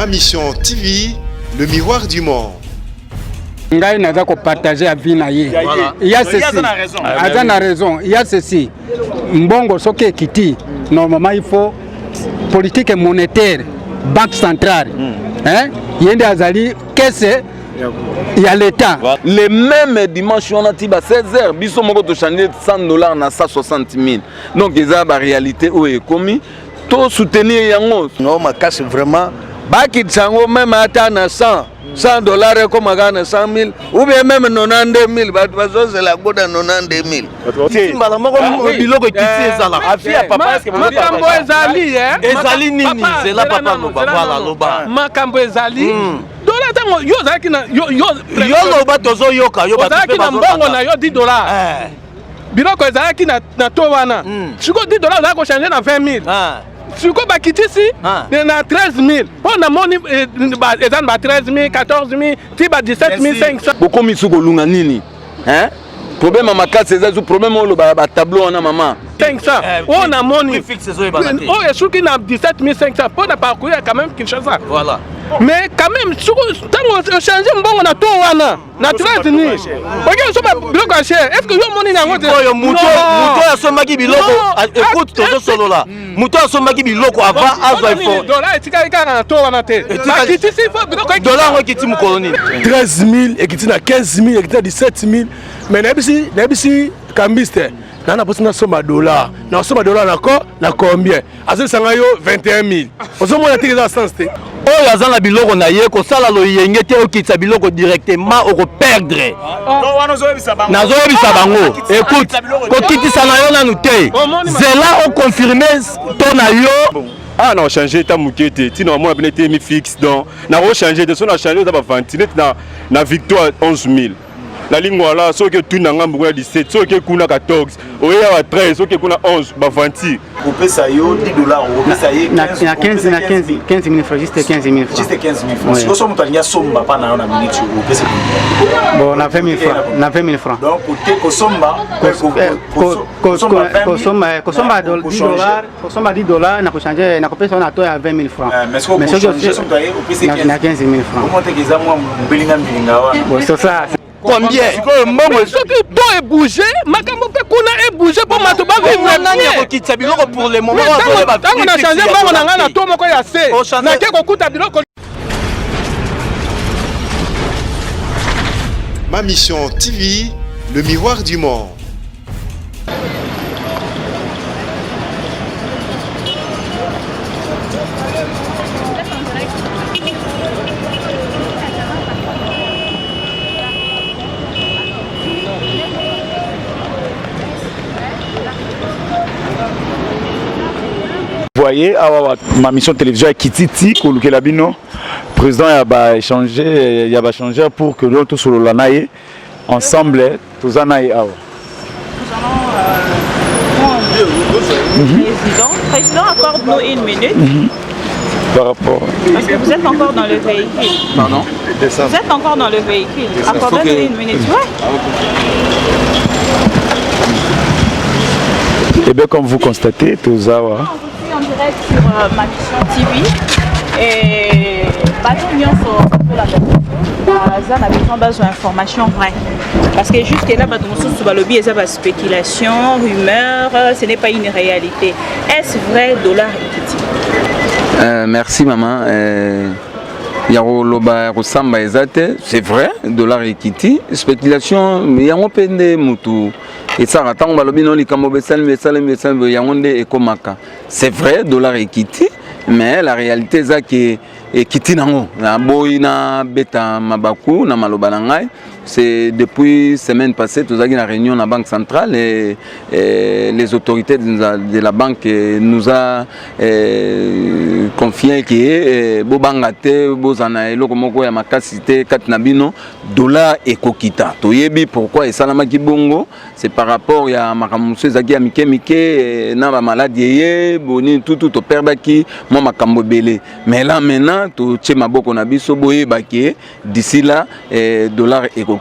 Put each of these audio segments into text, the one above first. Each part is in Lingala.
Ma Mission TV, le miroir du monde. Ngai naza ko partager avis na ye. Il y a ceci. Aza na raison. Il y a ceci. Mbongo soki ekiti, normalement il faut politique monétaire, banque centrale. Hein? Ye nde azali caisse ya l'État. Le même dimanche wana ti ba 16 heures biso moko to changer 100 $ na 160 000. Donc eza ba réalité oyo ekomi to soutenir yango. No makasi vraiment bakitisa yango même ata na 100 $ ekoma kaka na 100 000 ou bien même 92 000. Bato bazozela yango na 92 000. Mbala moko biloko ekiti ezalaka. Makambo ezali. Ezali nini? Zela papa, loba. Voilà, loba. Makambo ezali dola ntango yo ozalaki na yo. Yo loba, tozoyoka yo. Ozalaki na mbongo na yo 10 $, biloko ezalaki na to wana. Sikoyo 10 $ ozalaki kochanger na 20 000. Sikoyo bakitisi na 13 000 mpo namoni eza na ba 13 000, 14 000 ti ba 17 500. Bokomi su kolunga nini, hein? Problème ya makasi eza zu problème oyo olobaka batableau wana, mama. 500 oyo namoni oyo esuki na 17 500 mpo na parcourir quand même Kinshasa. Voilà. Mais quand même ntango ochange mbongo na to wana na 13 000, oki osomba biloko ya cher. Est ce que yo omoni yango te? Oyo moto oyo asombaki biloko, écoute, tozosolola, moto oyo asombaki biloko avant azwa ifo. Dollar etikali kaka na to wana te, bakitisi fo biloko. Dollar yango ekiti mokolo nini? 13 000 ekiti na 15 000, ekiti na 17 000. Mais nayebisi cambiste na mposa nasomba dollar, nasomba dollar na combien? Azobisanga yo 21 000. Ozomona teke eza sens te. Oyo aza na biloko na ye kosala loyenge te, okitisa biloko directement, okoperdre. Nazoyebisa bango, écoute, kokitisa na yo nanu te, zela oconfirme to na yo. Ah, na ochange ta moke te, ntina bamona pene etemi fixe. Donc nakochange te. So na change, eza baventi neti na Victoire 11 000, na Lingwala soki etuni na ngambu kuna 17, soki ekuna 14, oyeya ba 13, soki ekuna 11, baventure. Kopesa yo 10 $, okopesa ye? Na 15, na 15, 15 000 francs, juste 15 000 francs. Juste 15 000 francs. Sikoyo so moto alingi asomba mpa na yo na minute, opesa? Bon, na 20 000 francs, na 20 000 francs. Donc te kosomba? Kosomba, kosomba 10 $, kosomba 10 $ na kochange, na kopesa na to ya 20 000 francs. Mais soki na 15 000 francs. Omoteke eza mwa mbilinga mbilinga wana. Bon, c'est ça. Combien? Sikoyo mbongo soki to ebouge, makambo mpe kuna ebouge mpo bato bavivre. Nani akokitisa biloko pour le moment? Ntango na change mbongo na ngai na to moko ya se, nake kokuta biloko. Ma Mission TV, le miroir du monde. Voyez awa Ma Mission Télévision ya kititi kolukela bino président ya baéchange ya bachangeur pour que lelo tosolola na ye ensemble. Toza na ye awa. Président, président, accorde-nous une minute. Par rapport. Parce que vous êtes encore dans le véhicule. Pardon? Vous êtes encore dans le véhicule. Accordez-nous une minute. Ouais. Et bien, comme vous constatez, tozawa. Je suis en direct sur Ma Mission TV. Et bato nyonso tolanda baza na besoin bazwa information vraie, parce que jusque là bato mosusu balobi eza baspéculation, rumeur, ce n'est pas une réalité. Est-ce vrai, dollar ekiti? Merci maman. Ya koloba ya kosamba eza te. C'est vrai, dollar ekiti. Spéculation yango mpe nde motu esalaka ntango balobi no likambo besalemi esalemi esalemi, yango nde ekomaka. C'est vrai, dollar ekiti, mais la réalité eza ke ekiti nango naboyi nabeta mabaku na maloba na ngai. C'est depuis semaine passée tozalaki na réunion na banque centrale et les autorités de la banque nous a confié ke bobanga te, bozala na eloko moko ya makasi te kati na bino, dollar ekokita. Toyebi pourquoi esalamaki bongo, c'est par rapport ya makambo mosusu ezalaki ya mike mike na bamaladi eye boni tutu toperdaki mwa makambo ebele. Mais là maintenant totie maboko na biso, boyebaki d'ici là dollar ekokita.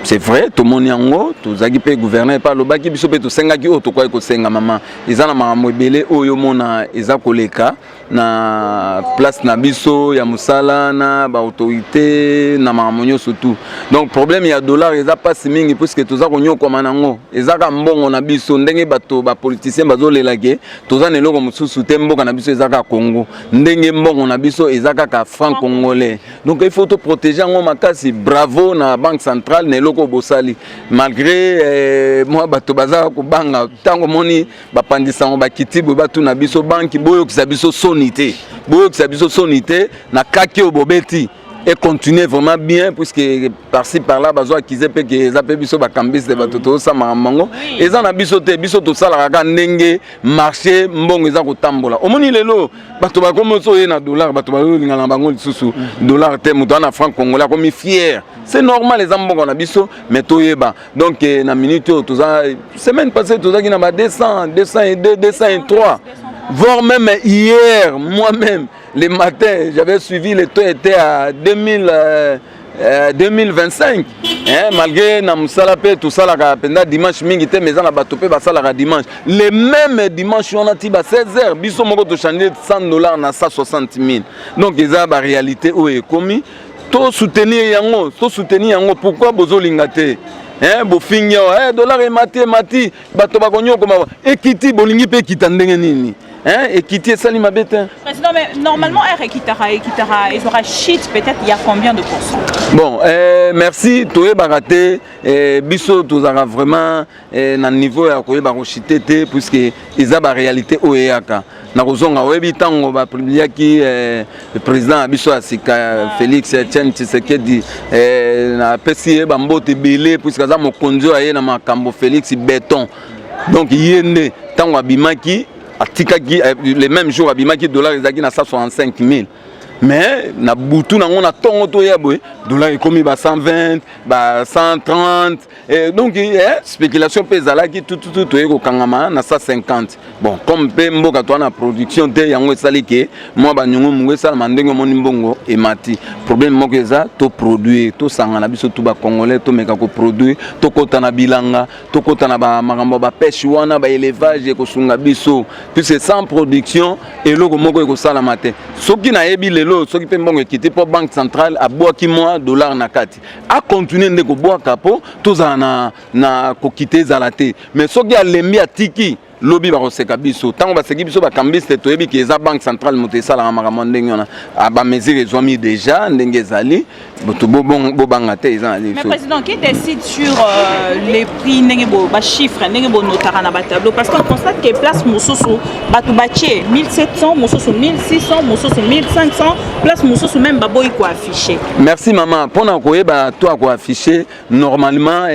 C'est vrai, tomoni yango, tozalaki mpe gouverneur mpe alobaki, biso mpe tosengaki oyo tokoki kosenga. Mama, eza na makambo ebele oyo omona eza koleka na place na biso ya mosala na baautorité na makambo nyonso tout. Donc problème ya dollar eza mpasi mingi, puisque toza konyokwama nango. Eza kaka mbongo na biso. Ndenge bato bapoliticien bazolelake, toza na eloko mosusu te. Mboka na biso eza kaka Congo, ndenge mbongo na biso eza kaka franc congolais. Donc il faut toprotéger yango makasi. Bravo na Banque centrale na eloko oyo bosali, malgré mwa bato baza kobanga. Ntango omoni bapandisango bakiti boye, batuna biso banki, boyokisa biso soni te, boyokisa biso soni te na kaki oyo bobeti et continuer vraiment bien, puisque par-ci par-là bazo accuser mpe ke eza mpe biso bacambiste, bato tozosamaka bango. Eza na biso te. Biso tosalaka kaka ndenge marché mbongo eza kotambola. Omoni lelo bato bakomi so oye na dollar, bato bazolingana na bango lisusu dollar te. Moto wana franc congolais akomi fier, c'est normal, eza mbongo na biso. Mais toyeba donc na minute oyo toza, semaine passée tozalaki na ba 200, 202, 203, voire même hier, moi-même le matin j'avais suivi, le taux était à 2000, 2025, hein, malgré na mosala mpe tosalaka mpenza dimanche mingi te, mais eza na bato mpe basalaka dimanche. Le même dimanche wana ti ba 16 heures, biso moko tochange 100 $ na 160 000. Donc eza baréalité oyo ekomi. Tosoutenir yango, tosoutenir yango. Pourquoi bozolinga te, hein? Bofingi awa, eh, dollar emati, emati, bato bakonyokoma. Ekiti, bolingi mpe ekita ndenge nini, hein? Ekiti, esali mabe te. Président, mais normalement, R ekitara, ekitara, ils aura shit peut-être, il y a combien de pourcents? Bon, merci. Toyebaka te, biso tozalaka vraiment na niveau ya koyeba kochuter te, puisque eza baréalité oyo eyaka na kozonga. Oyebi ntango bapubliaki président ya biso ya sika, Félix Etienne Tshisekedi, napesi ye bambote ebele, puisque aza mokonzi oyo aye na makambo Félix Béton. Donc ye nde ntango abimaki, atikaki le même jour abimaki, dollar ezalaki na 165 000. Mais na butu nango, na ntongo toya boye, dollar ekomi ba 120, ba 130. Et donc spéculation mpe ezalaki tututu, toye kokangama na 150. Bon, comme mpe mboka toa na production te, yango esali ke mwa banyongo mongo esalama ndenge omoni mbongo emati. Problème moko eza toproduire, tosangana biso tu bacongolais, tomeka koproduire, tokɔta na bilanga, tokɔta na bamakambo ya bapêche wana, baélevage, ekosunga biso, puisque sans production eloko moko ekosalama te. Soki nayebi lelo, soki mpe mbongo ekiti mpo Banque centrale abwaki mwa dollar na kati, akontinue nde kobwaka mpo tozala na kokita ezala te. Mais soki alembi, atiki, lobi bakoseka biso. Ntango baseki biso bacambiste, toyebi ke eza Banque centrale moto esalaka makambo ndenge wana. Bamesure ezwami déjà ndenge ezali, bato bobanga te, eza na Mais président, qui décide sur les prix, ndenge bo bachiffre, ndenge bonotaka na batableau? Parce qu'on constate que place mosusu bato batie 1700, mosusu 1600, mosusu 1500, place mosusu même baboyi koaffiche. Merci mama. Mpona koyeba to ya koaffiche normalement,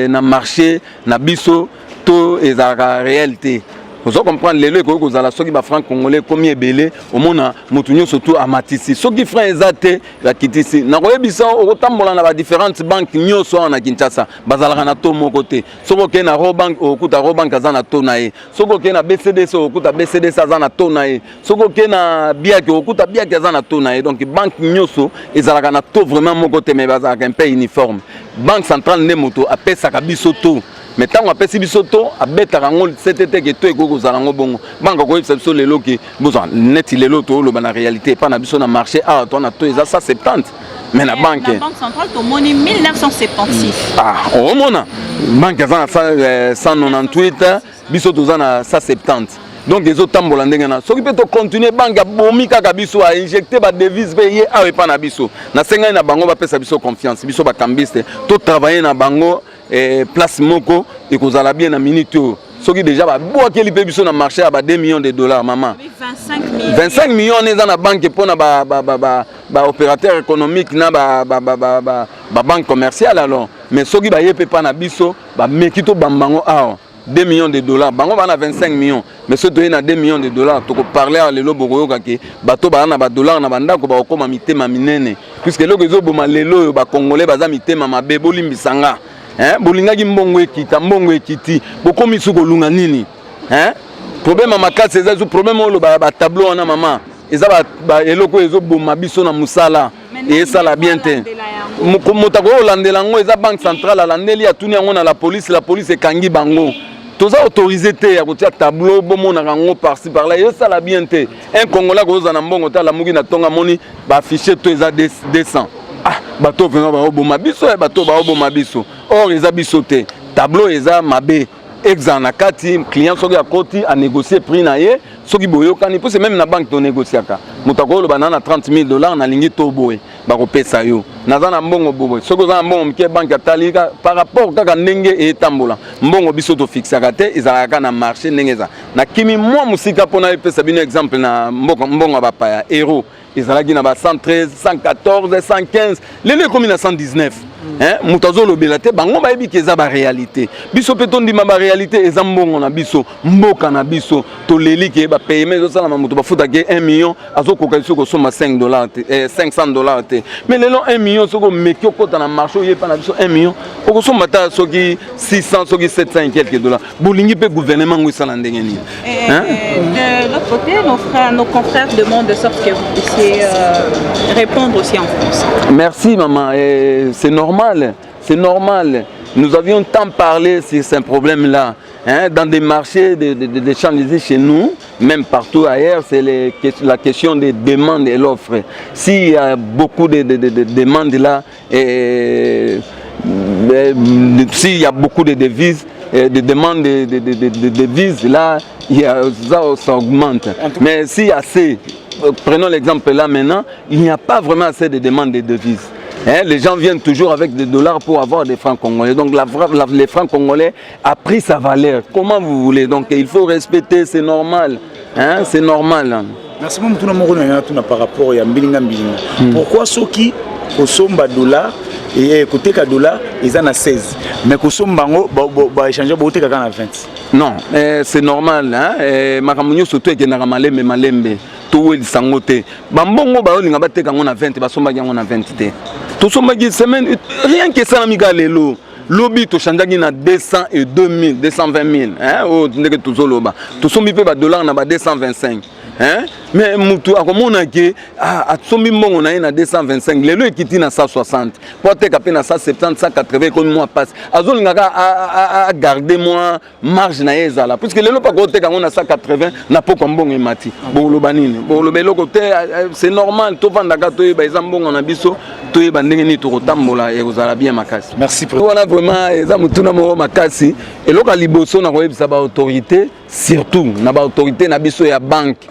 na marché na biso to ezalaka réel te. Ozo comprendre, lelo ekoki kozala soki bafranc congolais ekomi ebele, omona motu nyonso tu amatisi. Soki franc eza te, bakitisi. Nakoyebisa, okotambola na badifférentes banque nyonso awa na Kinshasa, bazalaka na to moko te. Soki okei na Rawbank, okokuta Rawbank aza na to na ye. Soki okei na BCDC, okokuta BCDC aza na to na ye. Soki okei na BIAC, okokuta BIAC aza na to na ye. Donc banque nyonso ezalaka na to vraiment moko te, mais bazalaka mpe uniforme. Banque centrale nde moto apesaka biso to, mais ntango apesi biso to, abetaka yango sete te ke to ekoki kozala yango bongo. Banque akoyebisa biso lelo ke bozwa neti lelo tooloba na réalité epa na biso na marché awa, to na to eza 170, mais na banque Na Banque centrale tomoni 1976. Ah, omona banque aza na 198, biso toza na 170. Donc ezotambola ndenge na soki mpe tocontinue, banque abomi kaka biso, ainjecte badevise mpe ye awa epa na biso. Nasengani na bango bapesa biso confiance, biso bacambiste, totravaille na bango place moko ekozala bien. Na minute oyo, soki déjà babwakeli mpe biso na marché ya ba 2 millions de dollars, mama, 25 millions wana eza na banque mpona baopérateur économique na babanque commerciale. Alors mais soki baye mpe mpa na biso, bameki tobamba bango awa 2 millions de dollars, bango baa na 25 millions, mais soki toye na 2 millions de dollars, tokoparle awa lelo, bokoyoka ke bato baa na badollar na bandako bakokóma mitema minene, puisque eloko ezoboma lelo oyo, bacongolais baza mitema mabe. Bolimbisa nga, hein? Bolingaki mbongo ekita, mbongo ekiti, bokomi su kolunga nini, hein? Problème ya makasi eza problème oyo olobaka batableau wana, mama, eza eloko oyo ezoboma biso na mosala, esala bien te. Moto akoki kolandela yango eza banque centrale, alandeli, atuni yango na la police, la police ekangi bango. Toza autorisé te ya kotia tableau, bomonaka yango par-ci par-là, ezosala bien te. Un Congolais akozala na mbongo te, alamuki na ntongo, amoni baaffiche to eza 200. Ah, bato vraiment baoboma biso, bato baoboma biso, or eza biso te. Tableau eza mabe, ezala na kati. Client soki akoti, anégocie prix na ye, soki boyokani, mpo c'est même na banque tonégociaka. Moto akoloba na 30 000 dollars, nalingi to boye, bakopesa yo. Naza na mbongo boye, soki oza na mbongo moke, banque atali par rapport kaka ndenge etambola. Mbongo biso tofixaka te, ezalaka kaka na marché ndenge eza. Nakimi mwa mosika mpona epesa bino exemple na mbongo ya bapaya. Euro ezalaki na ba 113, 114, 115, lelo ekomi na 119. Moto azolobela te, bango bayebi ke eza baréalité. Biso mpe tondima baréalité, eza mbongo na biso, mboka na biso. Toleli ke bapaiement ezosalama, moto bafutaki 1 million, azokoka biso kosomba 5 dollar te, 500 dollar te. Mais lelo 1 million, soki omeki okota na marché, oyepa na biso 1 million, okosomba ata soki 600, soki 700 et quelques dollars. Bolingi mpe gouvernement ngo esala ndenge nini? De l'autre côté, nos frères, nos confrères demandent de sorte que vous puissiez répondre aussi en français. Merci maman, c'est normal, c'est normal. Nous avions tant parlé sur ce problème-là. Hein, dans des marchés de Champs-Élysées chez nous, même partout ailleurs, c'est la question des demandes et l'offre. S'il y a beaucoup de demandes là, et s'il y a beaucoup de devises, de demandes de devises, là, ça augmente. Mais s'il y a assez, prenons l'exemple là maintenant, il n'y a pas vraiment assez de demandes de devises. Hein, les gens viennent toujours avec des dollars pour avoir des francs congolais. Donc les francs congolais a pris sa valeur. Comment vous voulez? Donc il faut respecter, c'est normal. Hein, c'est normal. Merci. Mo mutuna moko na tuna par rapport ya mbilinga mbilinga. Pourquoi soki kosomba dollar et koteka dollar eza na 16, mais kosomba yango, baéchange boteka kaka na 20? Non, c'est normal. Hein? Makambo nyonso to ekendaka malembe malembe, towelisa yango te. Bambongo baolinga bateka yango na 20, basombaki yango na 20 te. Tosombaki semaine, rien que esalami kaka lelo, lobi tochangeaki na 202 000, 220 000, oyo ndenge tozoloba. Tosombi mpe badollar na ba 225, hein? Mais mutu akomona ke asombi mbongo na ye na 225, lelo ekiti na 160, po ateka mpe na 170, 180, ekomi mwa pasi. Azolingaka agarde mwa marge na ye ezala, puisque lelo mpa koteka yango na 180, na pokwa mbongo emati, bokoloba nini? Bokoloba eloko te. C'est normal, tovandaka, toyeba eza mbongo na biso, toyeba ndenge nini tokotambola, ekozala bien makasi. Merci. Wana vraiment eza motuna moko makasi. Eloko ya liboso na koyebisa baautorité, surtout na baautorité na biso ya banque,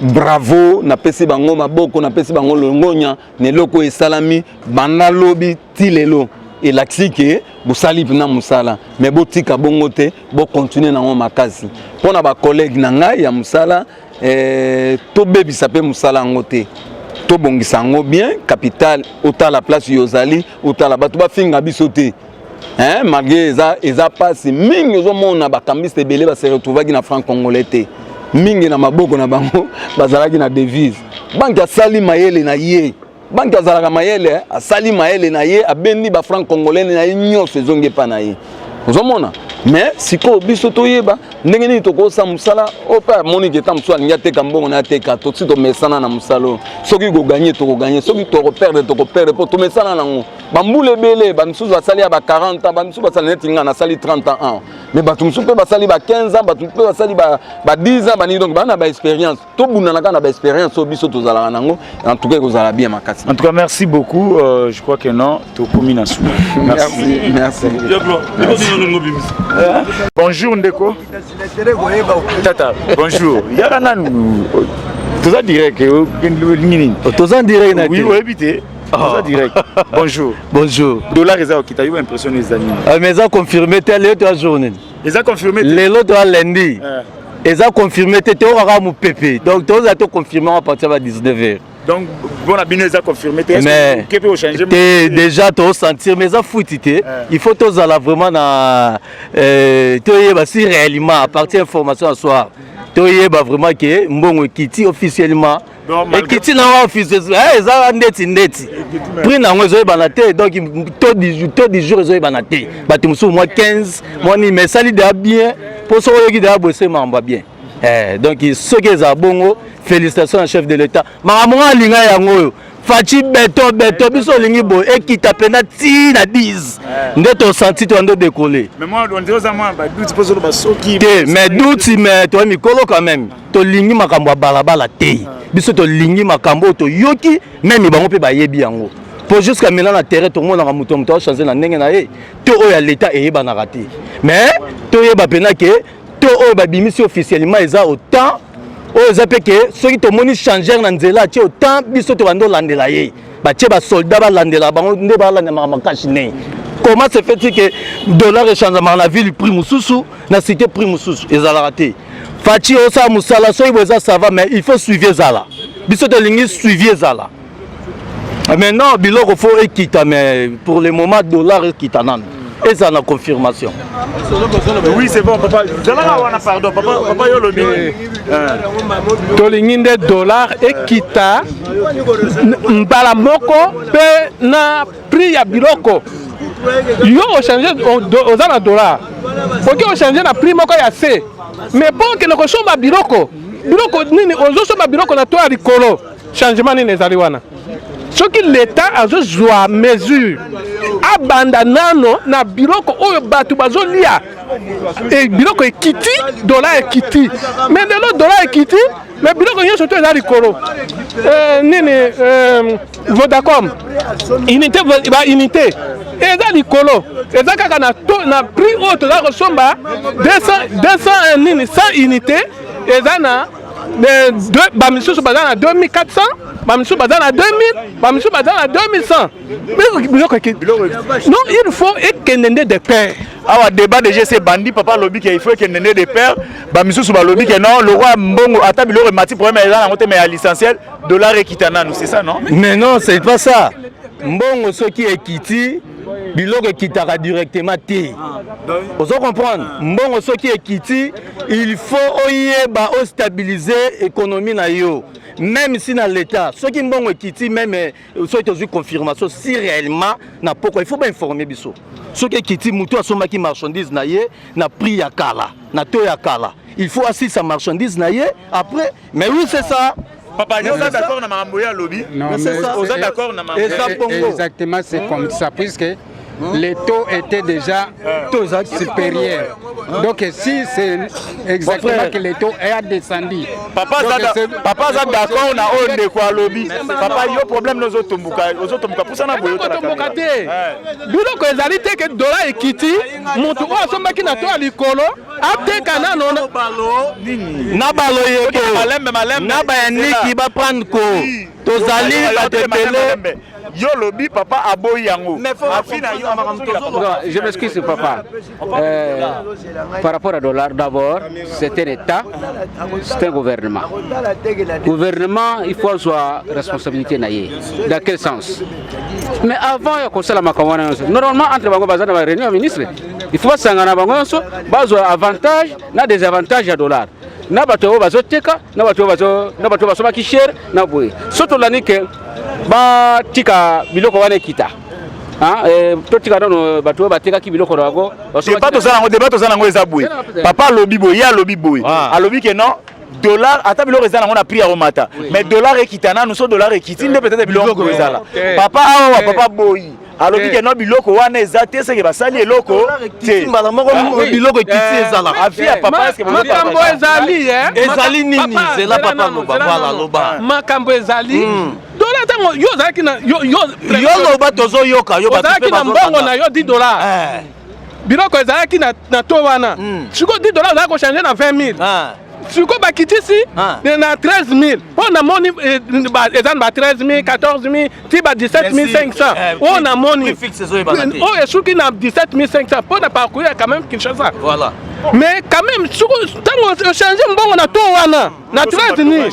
bravo, napesi bango maboko, napesi bango longonya na eloko oyo esalami banda lobi ti lelo. Elakisi ke bosali mpena mosala, me botika bongo te, bokontinue nango makasi. Mpo na bacollègue na ngai ya mosala, tobebisa mpe mosala yango te, tobongisa yango bien. Capital, otala place oyo ozali, otala bato bafinga biso te, hein, malgré eza mpasi mingi. Ozomona bacambiste ebele base retrouvaki na franc congolais te, mingi na maboko na bango bazalaki na devise. Banque asali mayele na ye, banque azalaka mayele, asali mayele na ye, abendi bafranc congolais na ye nyonso, ezongi epa na ye. Ozomona, mais sikoyo biso toyeba ndenge nini tokosala mosala oyo. Mpe amoniki eta mosusu alingi ateka mbongo na ateka. Tosi tomesana na mosala oyo, soki kogagner, tokogagner, soki tokoperdre, tokoperdre, mpo tomesana nango bambula ebele. Bamisusu basali ya ba 40 ans, bamisusu basali neti nga nasali 30 ans, mais bato mosusu mpe basali ba 15 ans, bato mpe basali ba 10 ans, banini. Donc baa na baexpérience, tobundana kaka na baexpérience oyo biso tozalaka nango. En tout cas ekozala bien makasi. En tout cas merci beaucoup, je crois que non, tokomi na suka. Merci, merci. Bonjour ndeko tata, bonjour, yaka nanu, toza direct, olingi nini? Toza direct na oui, oyebi te, toza direct. Bonjour. Bonjour. Dollar eza kokita, yo impression eza nini? Mais eza confirmé te. Lelo toya jour nini? Eza confirmé te. Lelo toya lundi, eza confirmé te, toyokaka mopepe, donc tozala toconfirme à partir ya 19 heures. Donc bona bino eza confirmé te? Mais mpe ochange te, déjà tosentir, mais eza futi te. Il faut tozala vraiment na toyeba si réellement à partir information ya soir, toyeba vraiment ke mbongo ekiti officiellement. Ekiti nango officiellement, eza ndeti ndeti prix nango ezoyebana te. Donc taux du jour ezoyebana te. Bato mosusu mwa 15, mwa nini, mais esali deya bien, mpo soki oyoki deya boye, se makambo ya bien. Donc soki ezala bongo, félicitation na chef de l'État. Makambo nga alinga yango oyo. Fatshi beton beton biso olingi boye ekita mpena ti na 10 nde tosanti to ando décoller. Mais moi on dirait moi ba doute pozo ba soki. Te mais doute mais toye mikolo quand même tolingi makambo ya balabala te biso tolingi makambo oyo toyoki meme bango mpe bayebi yango mpo jusqu'à maintenant na terrain tomonaka moto moto achange na ndenge na ye to oyo ya leta eyebanaka te mais toyeba mpena ke to oyo babimisi officiellement eza autant oyo eza mpe ke soki tomoni changeur na nzela atie autant biso tobandi olandela ye batie basoldat balandela bango nde balandamaka makasi ne comment se fait-il que dollar echangeamaka na ville prix mosusu na cité prix mosusu ezalaka te Fatshi osala mosala soki boye eza ça va mais il faut suivi ezala biso tolingi suivi ezala maintenant biloko fo ekita mais pour le moment dollar ekita nanu ezala na confirmation. Oui, c'est bon, papa. Zalaka wana pardon, papa, papa yo lobi. Tolingi nde dollar ekita mbala moko mpe na prix ya biloko yo ochange oza na dollar oki ochange na prix moko ya se mais mpo okende kosomba biloko biloko nini ozosomba biloko na to ya likolo changement nini ezali wana soki leta azozwa mesure abanda nano na biloko oyo bato bazolia e, biloko ekiti dola ekiti me lelo dola ekiti me biloko nyonso to eza likolo eh, nini eh, vodacom unité ba unité eza likolo eza kaka na, to, na prix oyo toza kosomba 200, 200 nini 100 unité eza na bamisusu baza na 2400 bamisusu baza na 2000 bamisusu baza na 2100 biloko non il faut ekende nde de pair awa débat déjà c'est bandi papa alobi ke il faut ekende nde de pair bamisusu balobi ke non lokwa mbongo ata biloko emati problème eza nango te mais ya l'essentiel dollar ekita nanu c'est ça non mais non c'est pas ça mbongo soki ekiti biloko ekitaka directement te ozo comprendre mbongo soki ekiti il faut oyeba ostabiliser économie na yo même si na l'état soki mbongo ekiti même eh, soki tozwi confirmation si réellement na pokwa il faut bainforme biso soki ekiti motu asombaki marchandise na ye na prix ya kala na to ya kala il faut asilisa marchandise na ye après mais oui c'est ça. Papa, yo oza d'accord na makambo ye alobi? Oza d'accord na makambo eza bongo? Exactement, c'est comme ça puisque le taux était déjà supérieur. Donc si c'est exactement que le taux est descendu. Papa papa aza d'accord na oyo ndeko alobi. Papa yo problème nozo tombuka, ozo tombuka pusa na boyo tombuka te. Biloko ezali te ke dollar ekiti, mutu oyo asombaki na to ya likolo ateka nano na baloyeko na bayaniki baprendre ko tozali bato ebele yo lobi papa aboyi yango. Je m'excuse papa, par rapport à dollar d'abord c'est un état, c'est un gouvernement. Gouvernement il faut azwa responsabilité na ye dans quel sens? Mais avant ya kosala makambo wana nyonso normalement entre bango baza na ba réunion ya ministre, il faut basangana bango nyonso bazwa avantage na désavantage ya dollar na bato oyo bazoteka na bato oyo na bato oyo basombaki cher na boye. So tolandi ke batika biloko wana ekita, totika nano bato oyo batekaki biloko na bango. Débat toza nango, débat toza nango eza boye. Papa alobi boye, ye alobi boye, alobi ke non dollar ata biloko eza nango na prix ya komata mais dollar ekita nanu. So dollar ekiti nde peut-être biloko ezala. Papa awa papa boyi alobi ke no biloko wana eza te seke basali eloko te mbala moko biloko ekiti ezalaka. Avis ya papa, est-ce que makambo ezali ezali nini? Zela papa loba, voilà loba. Makambo ezali dola ntango yo ozalaki na yo yo loba tozoyoka yo. Ozalaki na mbongo na yo 10 dollars, biloko ezalaki na to wana. Sikoyo 10 dollars ozalaki kochange na 20 000, sikoyo bakitisi na 13 000 mpo namoni eza na ba 13 000, 14 000 ti ba 17 500 oyo namoni oyo esuki na 17 500 mpo na parcourir quand même Kinshasa. Voilà. Mais quand même soki ntango ochange mbongo na to wana na 13 000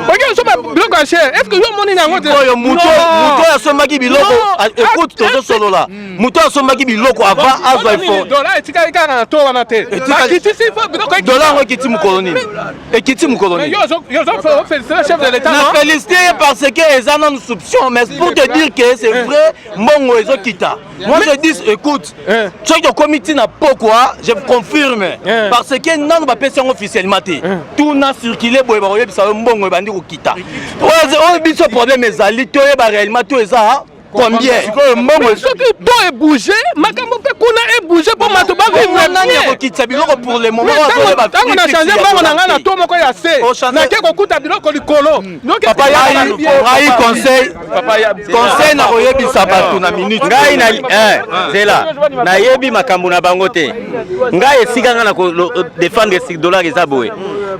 oki osomba biloko ya cher, est ce que yo omoni yango te? Oyo moto oyo asombaki biloko, écoute, tozosolola, moto oyo asombaki biloko avant azwa info. Dollar etikali kaka na to wana te, bakitisi fo biloko. Dollar yango ekiti mokolo nini? Ekiti mokolo nini? Yo ozoféliciter chef de l'état? Na félicité ye parce que eza nanu soupçon, mais pour te dire que c'est vrai mbongo ezokita, moi je dis, écoute, soki tokomi ntina pokwa, je confirme. Parce que nanu bapesi yango officiellement te. Tuna circule boye, bakoyebisa yo mbongo ebandi kokita. Oyo biso problème ezali toyeba réellement to eza combien. Sikoyo mbongo soki to ebouge, makambo mpe kuna ebouge mpo bato bavivre. Nani akokitisa biloko pour le moment? Ntango na change mbongo na ngai na to moko ya se, nake kokuta biloko likolo. Papa, ngai conseil na koyebisa bato na minute. Ngai na zela, nayebi makambo na bango te. Ngai esika ngai na kodéfendre dollar eza boye: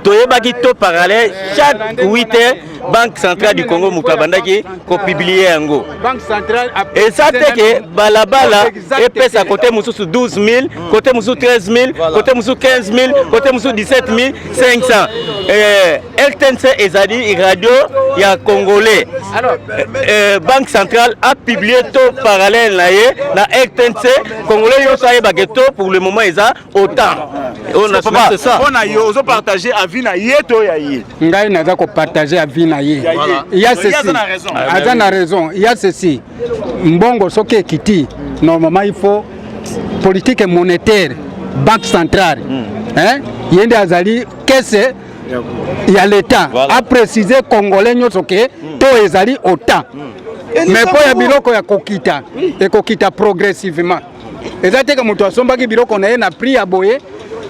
toyebaki taux parallèle chaque 8 heures, Banque centrale du Congo moto abandaki kopublier yango. Eza te ke balabala epesa kote mosusu 12 000, kote mosusu 13 000, kote mosusu 15 000, kote mosusu 17 500. RTNC ezali radio ya congolais. Banque centrale a publié taux parallèle na ye na RTNC. Congolais nyonso ayebake taux pour le moment eza autant. C'est ça. Mpona yo, ozopartage avis na ye to ya ye? Ngai naza kopartage avis na ye. Ya ceci, aza na raison. Ya ceci, mbongo soki ekiti, normalement il faut politique monétaire, banque centrale, hein? Ye nde azali caisse ya l'État, a précise congolais nyonso ke to ezali autant. Mais mpo ya biloko ya kokita, ekokita progressivement. Eza te ke moto asombaki biloko na ye na prix ya boye,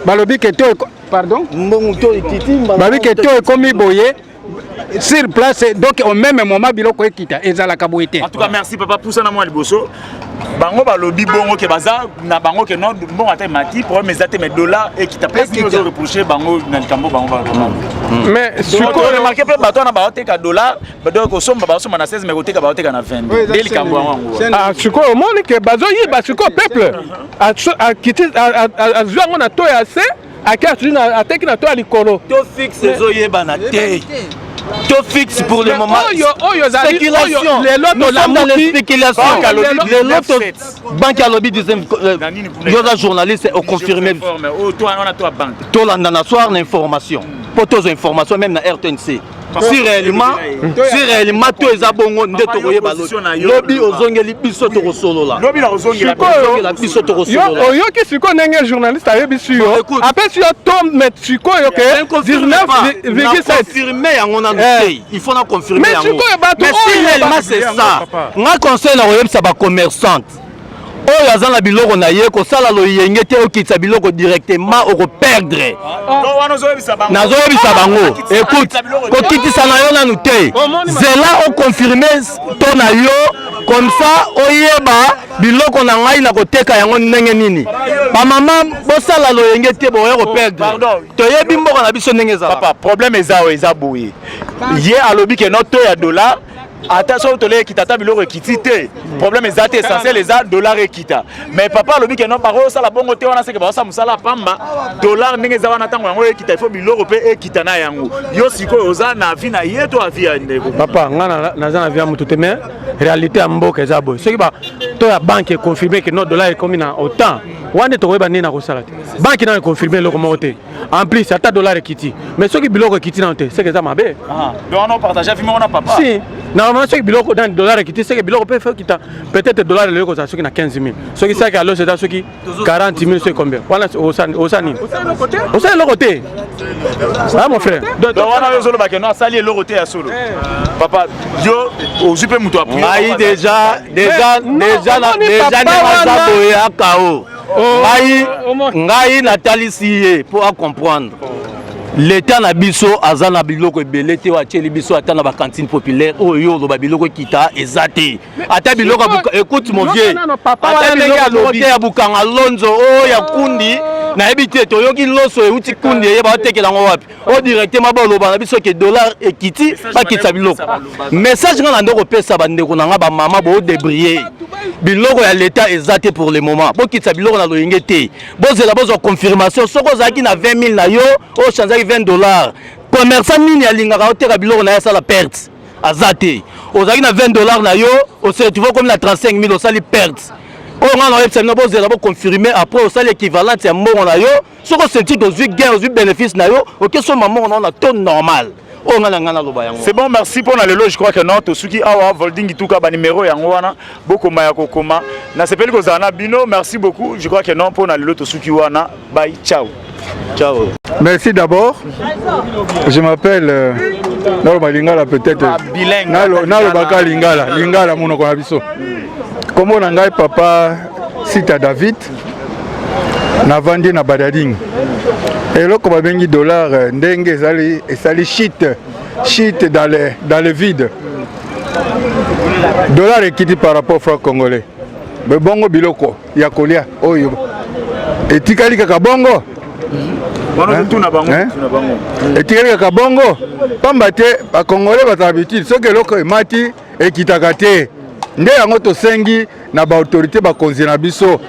balobi ke to, pardon, balobi ke to ekomi boye sur place, donc au même moment biloko ekita. Ezalaka boye te. En tout cas, merci papa. Pusana mwa liboso. Bango balobi bongo ke baza na bango ke non, mbongo ata emati, problème eza te, mais dollar ekita. Place nini ozo reproche bango na likambo bango baloba? Mais sikoyo remarque mpe bato wana baoteka dollar, donc kosomba baosomba na 16, mais koteka baoteka na 22. Nde likambo yango yango. Ah, sikoyo omoni ke bazoyiba. Sikoyo peuple akiti, azwi yango na to ya se, ake ateki na to ya likolo. Taux fixe ezoyebana te, taux fixe pour le moment. Oyo oyo ezali lelo tolamuki spéculation. Lelo banque alobi, yo oza journaliste, oconfirme. Tolanda na soir na information mpo tozwa information même na RTNC. Si réellement to eza bongo nde tokoyeba. Lobi ozongeli biso, tokosolola. Biso tokosolola. Oyoki sikoyo ndenge journaliste ayebisi yo, apesi yo to, mais sikoyo ke 19,7. Confirme yango nanu te, il faut na confirmer yango. Sikoyo bato Mais si réellement c'est ça, nga conseil na koyebisa bacommerçante oyo aza na biloko na ye, kosala loyenge te, okitisa biloko directement, okoperdre. Nazoyebisa bango, écoute, kokitisa na yo nanu te, zela oconfirme to na yo, comme ça oyeba biloko na ngai na koteka yango ndenge nini. Bamama, bosala loyenge te, bokoya koperdre. Toyebi mboka na biso ndenge ezala. Papa, problème eza oyo eza boye: ye alobi ke no, to ya dollar, ata soki tole ekita, ata biloko ekiti te, problème eza te, essentiel eza dollar ekita. Mais papa alobi ke no, bakosala bongo te, wana seke bakosala mosala pamba. Dollar ndenge eza wana, ntango yango ekita, il faut biloko mpe ekita na yango. Yo sikoyo oza na avis na ye to avis ya ndeko? Papa, nga naza na avis ya motu te, mais réalité ya mboka eza boye: soki to ya banque econfirme ke no, dollar ekomi na autant wana, tokoyeba nini na kosala te. Banque nano econfirme eloko moko te. En plus, ata dollar ekiti, mais soki biloko ekiti nano te, seke eza mabe. Si. Normalement, soki biloko dans dollar ekiti, seke biloko mpe faut kita. Peut-être dollar eloko kozala soki na 15 000, soki saki aloso eza soki 40 000, soki combien wana, osa nini? Osala eloko te. Ah, mon frère. Donc wana oyo ozoloba ke no, asali eloko te ya solo. Papa, yo ozwi mpe moto. Ngai déjà ndenge aza boye, akao ngai natalisi ye mpo acomprendre. L'état na biso aza na biloko ebele te oyo atieli biso, ata na bacantine populaire oyo yo oloba biloko ekita, eza te. Ata biloko, écoute mon vieux, ata biloko te ya bukanga lonzo oyo ya kundi, nayebi te. Toyoki loso euti kundi, eyeba otekela yango wapi? Oyo directement baloba na biso ke dollar ekiti, bakitisa biloko. Message nga na nde kopesa bandeko na nga bamama, boodébrouiller. Biloko ya leta eza te pour le moment. Bokitisa biloko na loyenge te, bozela bozwa confirmation. Soki ozalaki na 20 000 na yo, oyo changeaki 20 dollars, commerçant nini alingaka oteka biloko na ye asala perte? Aza te. Ozalaki na 20 dollars na yo, ose retrouve okomi na 35 000, osali perte. Oyo ngai na oyebisa bino, bozela boconfirme. Après osali équivalente ya mbongo na yo. Soki osenti ozwi gain, ozwi bénéfice na yo, okesomba mbongo na yo na taux normal. Oyo ngai na ngai naloba yango. C'est bon, merci mpona lelo. Je crois que non, tosuki awa. Volding tuka banimero yango wana, bokoma ya kokoma. Nasepeli kozala na bino, merci beaucoup. Je crois que non, mpona lelo tosuki wana. Bye, ciao. Ciao. Merci d'abord. Je m'appelle euh, naloba lingala peut-être. Ah, Nalobaka lingala, lingala monoko na biso. Kombo na ngai papa Sita David. Navandi na Badading. Eloko babengi dollar euh, ndenge ezali esali chute, chute dans le dans le vide. Dollar ekiti par rapport franc congolais. Mais bongo biloko ya kolia oyo etikali kaka bongo etikali kaka bongo pamba te bakongole bazala habitude soki eloko emati ekitaka te nde yango tosengi na baautorité bakonzi na biso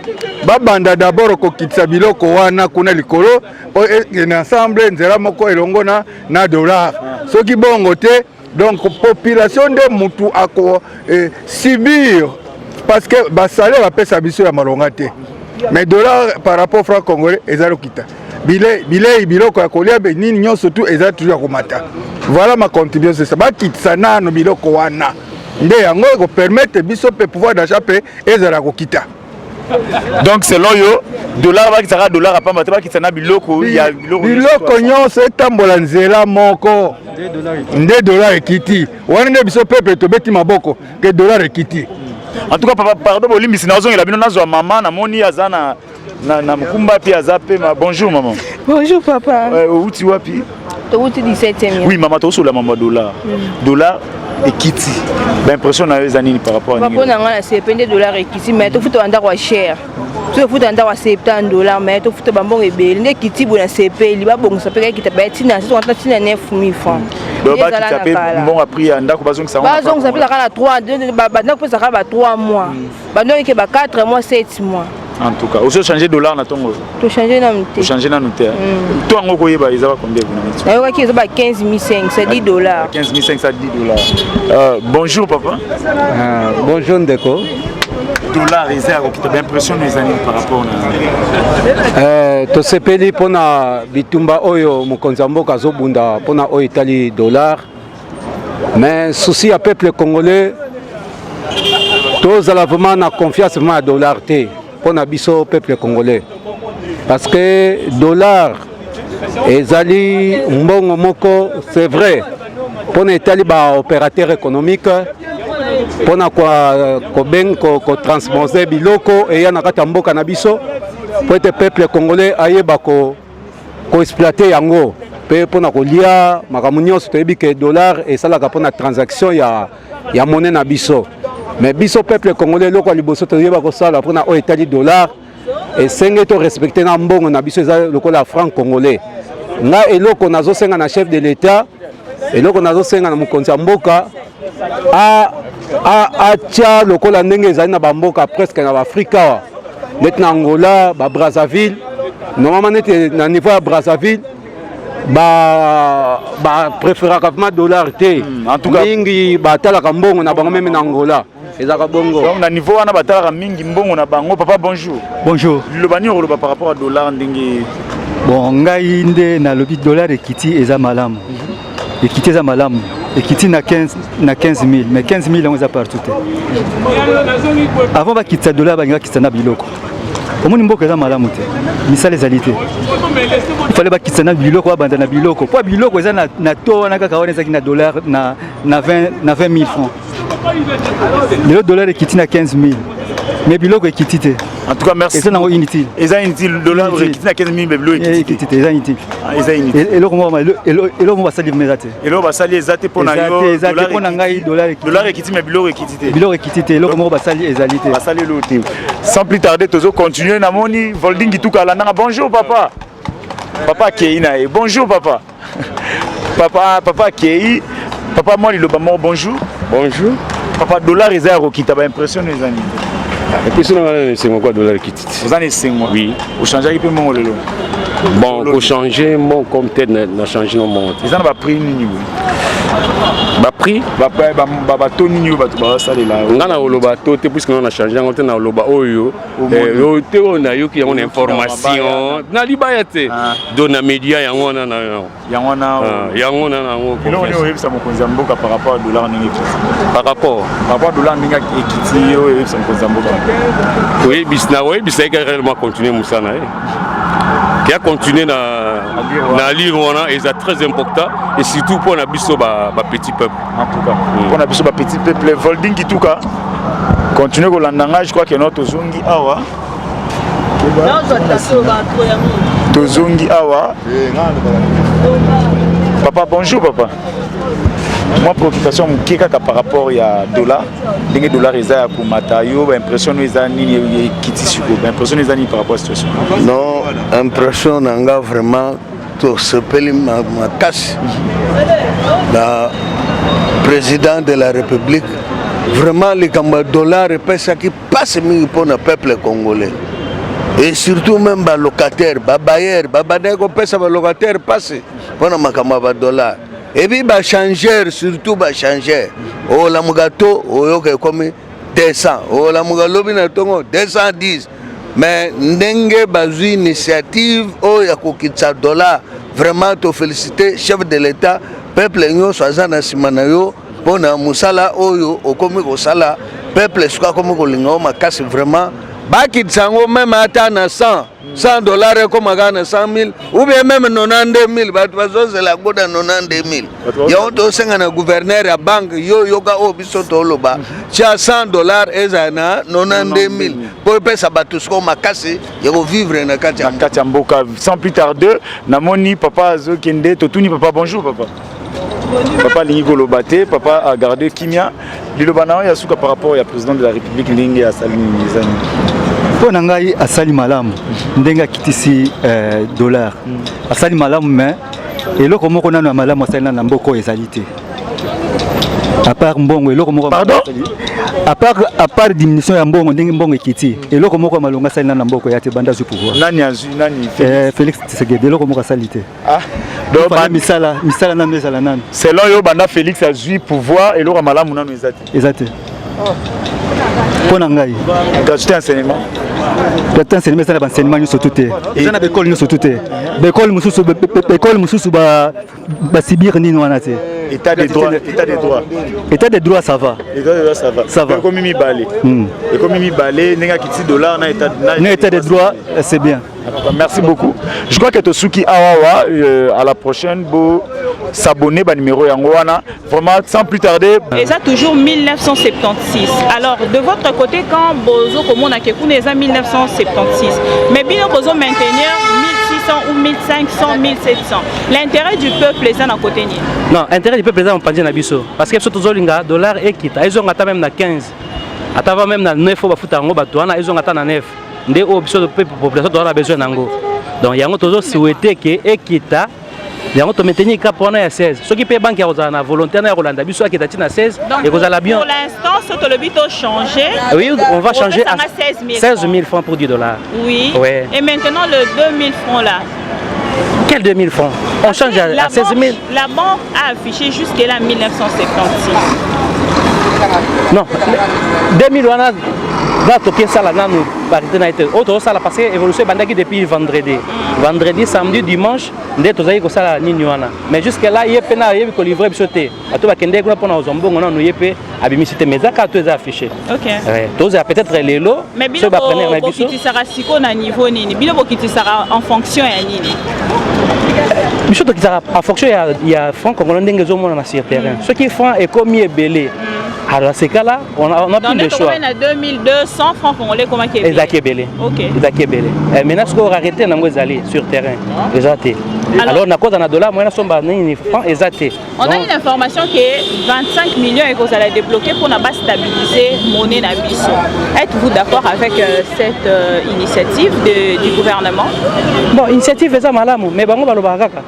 babanda dabord kokitisa biloko wana kuna likolo po ekende ensemble nzela moko elongo na, na dollar soki bongo te donc population nde mutu ako eh, subir parce que basalaire bapesa biso ya malonga te mais dollar par rapport franc congolais eza lokita bilei bilei biloko ya kolia be nini nyonso tu eza toujours ya komata voilà ma contribution c'est ça bakitisa nano biloko wana nde yango ekopermettre biso mpe pouvoir d'achat mpe ezala kokita donc selon yo dollar bakisaka dollar ya pamba te bakisa na biloko ya biloko nyonso etambola nzela moko nde dollar ekiti wana nde biso peuple tobeti maboko ke dollar ekiti en tout cas papa pardon bolimbisi nazongela bino nazwa mama namoni aza na na, na mokumba mpe aza mpe ma bonjour maman bonjour papa euh, outi wapi towuti 17e oui mama tokosola mama dollar mm. dollar ekiti baimpression na yo eza nini par rapport mpo na ngai na sepe nde dollar ekiti mais tofuta bandako ya cher soki ofuta ndako ya 70 dollar mais tofuta bambongo ebele nde ekiti boye na sepeli babongisa mpe kakita baya ntina ntina 9000 francs bakita mpe mbongo ya prix ya ndako bazongisa bazongisa mpe ezalaka na 3 bandako mpe ezalaka ba 3 mois bandako eke ba 4 mois 7 mois En tout cas, ozo changer dollar na tongo. To changer nanu te. To changer nanu te. Mm. To yango koyeba eza ba combien kuna miti? Nayokaki eza ba 15500 10 dollars. 15510 dollars. Euh, bonjour papa. Euh, bonjour ndeko. Dollar eza ya kokita ba impression eza nini par rapport na euh, tosepeli mpona bitumba oyo mokonzi ya mboka azobunda mpona oyo etali dollar mais souci ya peuple congolais tozala vraiment na confiance vraiment ya dollar te mpo na biso peuple congolais parce que dollar ezali mbongo moko c'est vrai mpo na etali baopérateur économique mpo na kotranspose biloko eya na kati ya mboka na biso mpo ete peuple congolais ayeba ko ko exploiter yango mpe mpo na kolia makambo nyonso toyebi ke dollar esalaka mpo na transaction ya, ya monnaie na biso mais biso peuple congolais eloko ya liboso toyeba kosala mpo na oyo etali dollar esengeli to respecte na mbongo na biso eza lokola franc congolais nga eloko nazosenga na chef de l'etat eloko nazosenga na mokonzi ya mboka atya lokola ndenge ezali na bamboka presque na baafrika awa neti na angola babrazzaville normalement neti na niveau ya brazzaville bapréféraka ba vraiment dollar te hmm, mingi batalaka mbongo na bango meme na angola ezalaka bongo donc na niveau wana batalaka mingi mbongo na bango papa bonjour bonjour liloba nini okoloba par rapport à dollar ndenge bon ngai nde nalobi dollar ekiti eza malamu ekiti eza malamu ekiti na 15 na 15 000 mais 15 000 yango eza partout te avant bakitisa dollar balingi bakitisa na biloko omoni mboka eza malamu te misala ezali te ifale bakitisa na biloko babanda na biloko mpo biloko eza na, na to wana kaka wana ezalaki na dollar na, na 20, na 20 000 francs lelo dollar ekiti na 15 000 mais biloko ekiti te en tout cas merci eza nango inutile eza inutile dollar ekiti na 15 000 mais biloko ekiti te eza inutile ah, eza inutile eloko moko eloko moko basali vraiment eza te eloko basali eza te mpo na yo eza te mpo na ngai dollar ekiti dollar ekiti mais biloko ekiti te biloko ekiti te eloko moko basali ezali te basali eloko te sans plus tarder tozo continuer namoni volding kituka alandanga bonjour papa papa akei na ye bonjour papa papa papa akei papa mwa liloba moko bonjour bonjour papa dollar eza ya kokita baimpression no eza nini impression nanga na esengo kwa dollar ekiti te oza na esengo oui ochangeaki mpe mbongo lelo bon kochange mbongo comme tel na change no mbongo te eza na baprix nini boye baprix bato nini oyo bato basalela nga na koloba to te puisque nga na change yango te na koloba oyo Eh, te oyo nayoki yango na information na libaya te ah. do na media yango wana na yango wana ah, yango wana na yango eloko nini oyebisa mokonzi ya mboka par rapport ya dollar ndenge ekiti par rapport par rapport ya dollar ndenge ekiti oyo oyebisa mokonzi ya mboka oyebisa na oyebisa ye kaka réellement continuer mosala na ye. Ke a continuer na na allure wana eza très important et surtout mpo na biso ba, ba petit peuple. En tout cas, mpo na biso ba petit peuple Volding Kituka continue kolanda ngai, je crois que no tozongi awa. Tozongi awa. Papa, bonjour papa. Moi préoccupation moke kaka par rapport ya dollar, ndenge dollar eza ya komata, yo ba impression no eza nini ekiti sikoyo, ba impression no eza nini par rapport à situation? Non, impression na nga vraiment tosepeli makasi na président de la république. Vraiment likambo ya dollar epesaki mpasi mingi mpo na peuple congolais et surtout même balocataire, babailleur babandaki kopesa balocataire mpasi mpo na makambo ya badollar, epi bachangeur, surtout bachangeur, olamuka to oyoka ekomi 200, olamuka lobi na ntongo 210. Mais ndenge bazwi initiative oyo ya kokitisa dollar, vraiment tofélicité chef de l'état. Peuple nyonso aza na nsima na yo mpo na mosala oyo okomi kosala. Peuple soki akomi kolinga yo makasi, vraiment bakitisa yango même ata na 100 dollar, ekoma kaka na 100 000 ou bien même 92 000. Bato bazozela yango na 92 000. Yango tosenga na gouverneur ya banque, yo yoka oyo biso toloba, tia 100 dollar ezala na 92 000 mpo epesa bato sikoyo makasi ya kovivre na kati ya na kati ya mboka. Sans plus tarder, namoni papa azokende, totuni papa. Bonjour papa. Papa alingi koloba te, papa agarde kimia. Liloba na yo ya suka par rapport ya président de la république, ndenge asali nini, eza nini? Mpo na ngai, asali malamu ndenge akitisi dollar. Asali malamu, mais eloko moko nano ya malamu asali nano na mboka oyo ezali te, à part mbongo. Eloko moko, pardon, à part diminution ya mbongo, ndenge mbongo ekiti, eloko moko ya malonga asali nano na mboka ya te banda azwi pouvoir. Nani azwi? Nani? Félix Tshisekedi, eloko moko asali te. Ah, donc misala, misala nano ezala nano. Selon yo, banda Félix azwi pouvoir, eloko ya malamu nano eza te? Eza te mpo na ngai. Gratuité enseignement? Gratuité enseignement eza na baenseignement nyonso tu te, eza na baekole nyonso tu te. Baekole mosusu, baekole mosusu basibir nini wana te. État de droit, état de droit? État de droit, ça va. État de droit, ça va? Ça va. Ekomi mibale, ekomi mibale, ndenge akiti dollar na état na état de droit, c'est bien. Merci beaucoup. Je crois que tosuki awawa, à la prochaine. Bo s'abonner, ba numéro yango wana. Vraiment, sans plus tarder. Eza toujours 1976. Alors de votre côté, quand bozo komona ke kuna eza 1976, mais bino bozo maintenir 1600 ou 1500, 1700, l'intérêt du peuple eza na côté nini? Non, intérêt du peuple eza mopanzi na biso, parce que biso tozolinga dollar ekita, ezonga ata même na 15, ata va même na 9 oyo bafuta yango bato wana, ezonga ata na 9 nde oyo biso mpe population toza na besoin nango. Donc yango tozosouhaite ke ekita, yango tomaintenir cap wana ya 16. Soki mpe banque ya kozala na volonté na ya kolanda biso, akita ntina 16, ekozala bien. Pour l'instant, so tolobi to changer? Oui, on va changer à 16 000? 16 000 francs pour 10 dollars. Oui. Ouais. Et maintenant, le 2000 francs là? Quel 2000 francs? On change à 16 000. La banque a affiché jusque là 1976. Non, 2000 wana va tokesala nanu parité na ye te. Oyo tozosala, parce que évolution ebandaki depuis vendredi, vendredi, samedi, dimanche nde tozalaki kosala nini wana. Mais jusque là, ye mpe na ayebi kolivre biso te. Bato bakendeki kuna mpona kozwa mbongo, nanu ye mpe abimisi te, mais eza kaka to eza affiché. Tozala peut-être lelo. Mais bino bokitisaka sikoyo na niveau nini? Bino bokitisaka en fonction ya nini? Biso tokitisaka en fonction ya franc congolais ndenge ezomonana sur terrain. Soki franc ekomi ebele, alors à ce cas-là, on a plus de choix. Na 2200 francs congolais, comment? Ezalaki ebele. Ezalaki ebele. Maintenant sikoyo rareté nango ezali sur terrain, eza te. Alors nakoza na dollar moyen nasomba nini, franc eza te. On a une information que 25 millions ekozala débloqué pour na stabiliser monnaie na biso. Êtes-vous d'accord avec cette initiative du gouvernement? Bon, initiative eza malamu, mais bango balobaka kaka.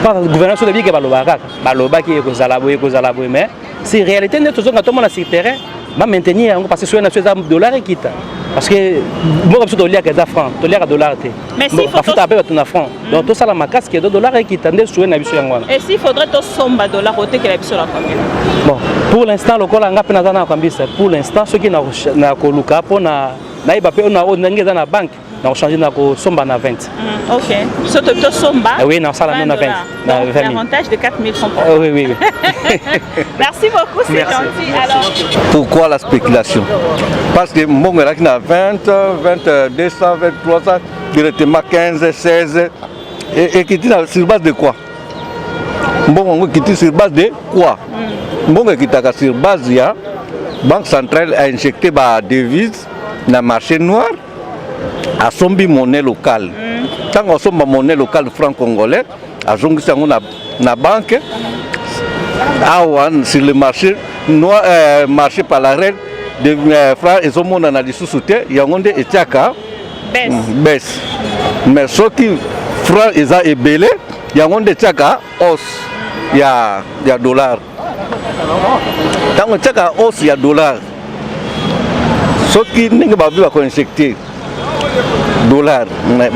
Par gouvernement soki ebiki, balobaka kaka, balobaki ekozala boye, ekozala boye, mais si réalité nde tozonga tomona sur terrain, bamaintenir yango, parce que soki na so eza dollar ekita, parce que mboka biso toliaka eza franc, toliaka dollar te, bafutaka mpe bato na franc. Donc tosala makasi ke do dollar ekita, nde souhait na biso yango wana. Et s'il faudrait tosomba dollar, otekela biso na combien? Bon, pour l'instant, lokola nga mpe naza na kambisa, pour l'instant soki na koluka mpo na nayeba mpe oyo ndenge eza na banque. Na changer na kosomba na 20. Ok. So to to somba. Ah oui, na sala na 20. Na 20 000. L'avantage de 4000 francs. Ah, oui, oui, oui. Merci beaucoup, c'est gentil. Alors Pourquoi la spéculation Parce que mbongo elaki na 20, 20, 200, 20, 300, directement 15, 16 et ekiti na sur base de quoi Mbongo yango ekiti sur base de quoi Mbongo ekitaka sur base ya banque centrale a injecté ba devise na marché noir asombi monnaie locale ntango asomba monnaie locale franc congolais azongisi yango na, na banque awa sur le marché noir, euh, marché parallèle de euh, franc ezomonana lisusu te yango nde etiaka baisse mais soki franc eza ebele yango nde etiaka hausse ya, ya dollar ntango etiaka hausse ya dollar soki ndenge babi bakoinjecte dollar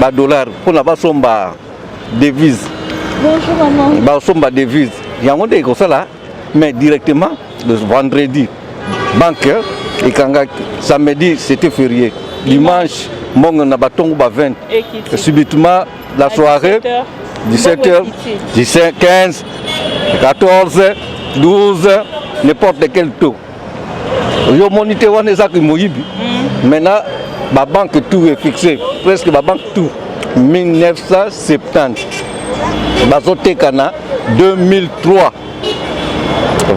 badollar mpona basomba devise basomba devise yango nde ekosala mais directement le vendredi banque ekangaki samedi c'était férié dimanche mbongo na batongo ba 20 subitement la soirée 17 heures 17 15 14 12 n'importe quel taux yo omoni te wana eza moyibi mm. maintenant babanque tout est fixé presque babanque tout 1970 bazoteka na 2003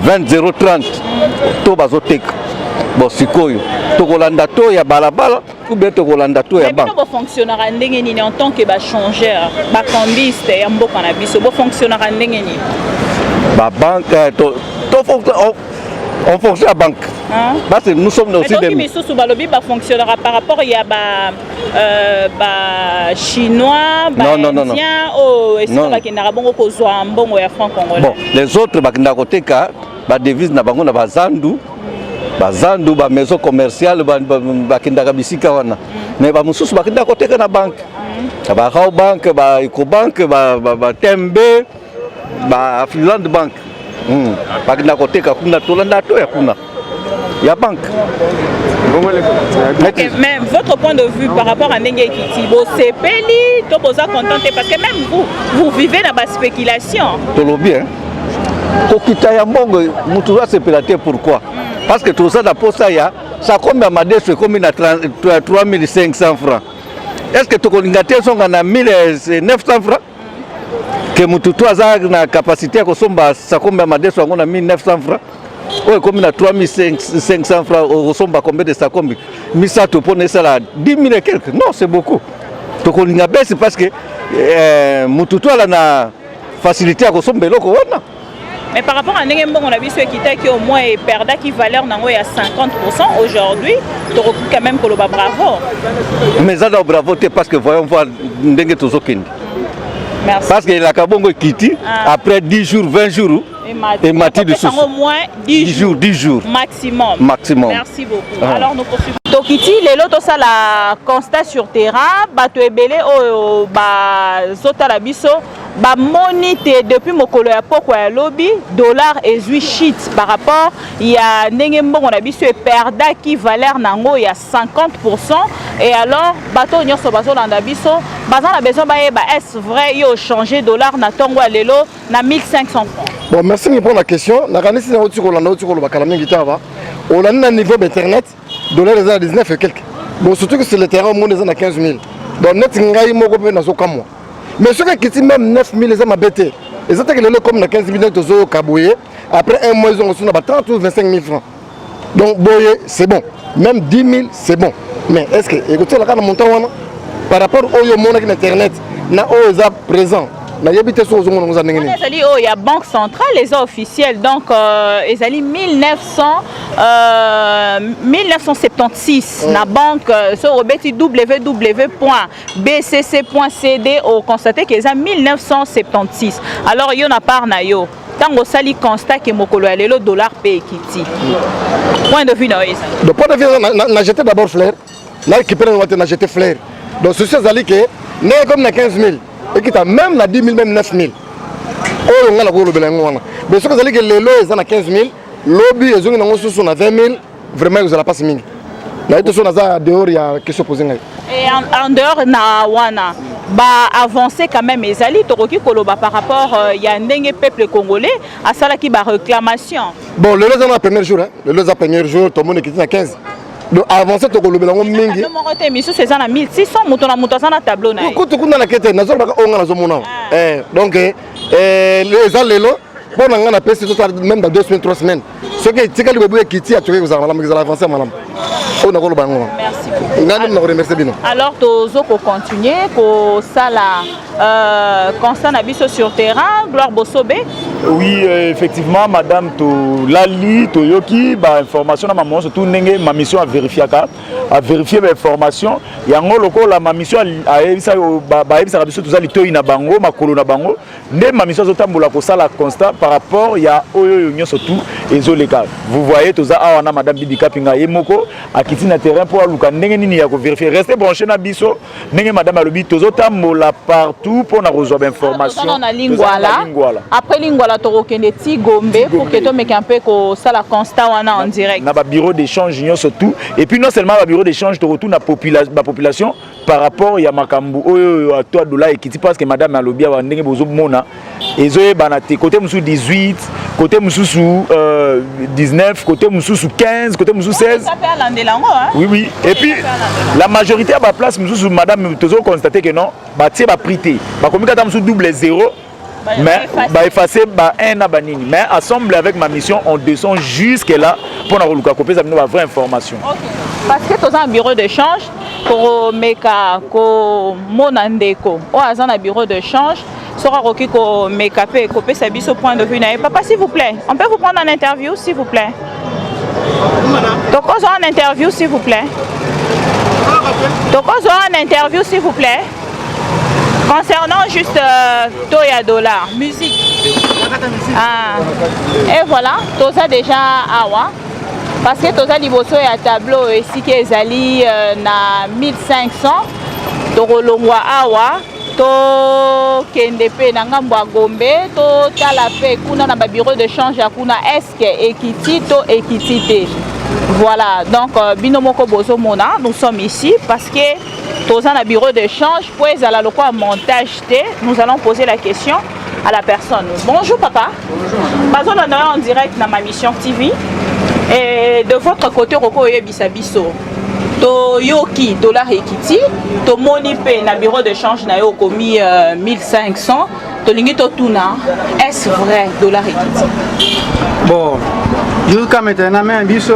20030 to bazoteka bon sikoyo tokolanda to ya balabala ou bien tokolanda to ya banque bofonctionnaka ndenge nini en tant que bachangeur bacambiste ya mboka na biso bofonctionnaka ndenge nini babanque euh, to, to, to, on fonctionne à banque hein? parce que nous sommes aussi des misusu balobi ba fonctionnera par rapport ya ba euh, ba chinois ba non, non, non, non. oyo esika bakendaka bongo kozwa mbongo ya franc congolais bon les autres bakendaka koteka ba devise na bango na bazandu bazandu ba maison commerciale bakendaka bisika wana mm. mais bamosusu bakendaka koteka na banque mm. ba Rawbank ba Ecobank ba, ba, ba TMB ba Finland Bank hmm. bakenda koteka kuna tolanda to ya kuna ya banque Okay, mais votre point de vue par rapport à ndenge ekiti bosepeli to boza content te parce que même vous vous vivez na baspéculation tolobi hein kokita ya mbongo moto asepela te pourquoi mm. parce que toza na posa ya sakombe ya madesu ekomi na 3500 francs est ce que tokolinga te ezonga na 1900 francs ke mutu to aza na capacité ya kosomba sakombe ya madeso yango na 1900 francs oyo ekomi na 3500 francs okosomba combien de sakombi misato mpona esala 10 000 et quelque non c'est beaucoup tokolinga besi parce que eh, mutu to ala na facilité ya kosomba eloko wana Mais par rapport à ndenge mbongo na biso ekitaki au moins eperdaki valeur nango ya 50% aujourd'hui tokoki quand même koloba bravo. Mais eza na bravo te parce que voyons voir ndenge tozokende. Merci. Parce que elaka bongo ekiti ah. après 10 jours 20 jours emati lisusu. Au moins 10 jours 10 jours maximum. Maximum. Merci beaucoup. Ah. Alors nous poursuivons. Tokiti lelo tosala constat sur terrain bato ebele oyo bazotala biso Bamoni te depuis mokolo ya pokwa ya lobi dollar ezui chute par rapport ya ndenge mbongo na biso eperdaki valeur na yango ya 50% et alors bato oyo nyonso bazolanda biso baza na besoin bayeba est-ce vrai yo changer dollar na ntongo ya lelo na 1500 francs. Bon, merci mingi pour la question. Nakanisi na oti kolanda oti koloba kala mingi te awa. Olandi na niveau internet dollar eza na 19 et quelque. Bon, surtout que sur le terrain omoni eza na 15 000. Donc neti ngai moko mpe nazokamwa. Mais soki ekiti même 9000 eza mabe te. Eza te ke lelo ekomi na 15000 ndenge tozoyoka boye après un mois ezongo so na ba 30 ou 25 000 francs. Donc boye c'est bon. Même 10 000 c'est bon. Mais est-ce que ekotiela kaka na montant wana par rapport oyo omonaki na internet na oyo eza présent nayebi te soki ozomona yango eza ndenge nini ezali oyo ya banque centrale eza officiel donc euh, ezali 1900, euh, 1976 mm. na banque euh, soki obeti www point bcc.cd o constate que eza 1976 alors yo na part na yo ntango osali constat ke mokolo ya lelo dollar mpe ekiti point de vue na yo eza donc point de vue na, na, na jete d'abord fleur na récupéré yango te na jete fleur donc souci ezali ke ndenge comme na 15 000 ekita même na 10 000 même 9 000 oyo ngai nakolobela yango wana mais soki ezali ke lelo eza na 15 000 lobi ezongi nango susu na 20 000 vraiment ekozala mpasi mingi nayebi te so naza dehors ya question pose ngai. Et en dehors na wana ba avancé quand même ezali, tokoki koloba par rapport ya ndenge peuple congolais asalaki ba réclamation. Bon, lelo eza na premier jour, hein. Lelo eza premier jour, tomoni ekiti na 15, donc avancé tokolobela yango mingi. Tableau moko te, misusu eza na 1600, moto na moto aza na tableau na ye. Kutu kuna na kete, nazolobaka oyo nga nazomona awa. Donc eza lelo, mpo na nga napesi tosala même dans 2 semaines, 3 semaines, soki etikali boye ekiti, atoki kozala malamu, ezala avancé ya malamu oyo nakoloba yango wana. Ngai nde nakoremercie bino. Alors tozo kocontinue kosala constat na biso sur terrain. Gloire Bosobe. Oui, effectivement, madame, tolali, toyoki bainformation na mama, surtout ndenge ma mission avérifiaka, avérifie bainformation yango. Lokola ma mission bayebisaka biso toza litoi na bango, makolo na bango, nde ma mission azotambola kosala constat par rapport ya oyo oyo nyonso tu ezoleka. Vous voyez, toza awa na madame Bibi Kapinga, ye moko akiti na terrain mpo aluka ndenge nini ya kovérifier. Reste branché na biso. Ndenge madame alobi, tozotambola partout mpona kozwa bainformation. Toza na Lingwala. Après Lingwala, tokokende ti Gombe pour que tomeka mpe kosala constat wana en direct. Na babureau d'échange nyonso tout, et puis non seulement babureau d'échange, tokotuna bapopulation par rapport ya makambo oyo oyo to dollar ekiti, parce que madame alobi awa, ndenge bozomona, ezoyebana te. Côté mosusu 18, côté mosusu 19, côté mosusu 15, côté mosusu 16. Mpe alandela yango, hein? Oui, et puis la majorité ya baplace mosusu, madame, tozoconstater que non, batie baprix te, bakomi kata mosusu double zéro, mais baefface ba 1 na banini. Mais ensemble avec ma mission, on descend jusque là mpona koluka kopesa bino bavrai information. Parce que toza na bureau de change, komeka komona ndeko oyo aza na bureau de change, soki akoki komeka mpe kopesa biso point de vue na ye. Papa, s'il vous plaît, on peut vous prendre en interview, s'il vous plaît? Tokozwa en interview, s'il vous plaît? Tokozwa en interview, s'il vous plaît, concernant juste taux ya dollar? Musique. Ah. Et voilà, toza déjà awa parce que toza liboso ya tableau esika ezali na 1500. Tokolongwa awa, tokende mpe na ngambo ya Gombe, totala mpe kuna na babureau de change ya kuna, est-ce ekiti to ekiti te. Voilà, donc bino moko bozomona, nous sommes ici parce que toza na bureau de change. Po ezala lokola montage te, nous allons poser la question à la personne. Bonjour papa. Bazolanda yo en direct na Ma Mission TV. Et de votre côté, okoki oyebisa biso, toyoki dollar ekiti, tomoni mpe na bureau de change na yo okomi 1500. Tolingi totuna, est-ce vrai, dollar ekiti? Bon, jusqu'à maintenant, même biso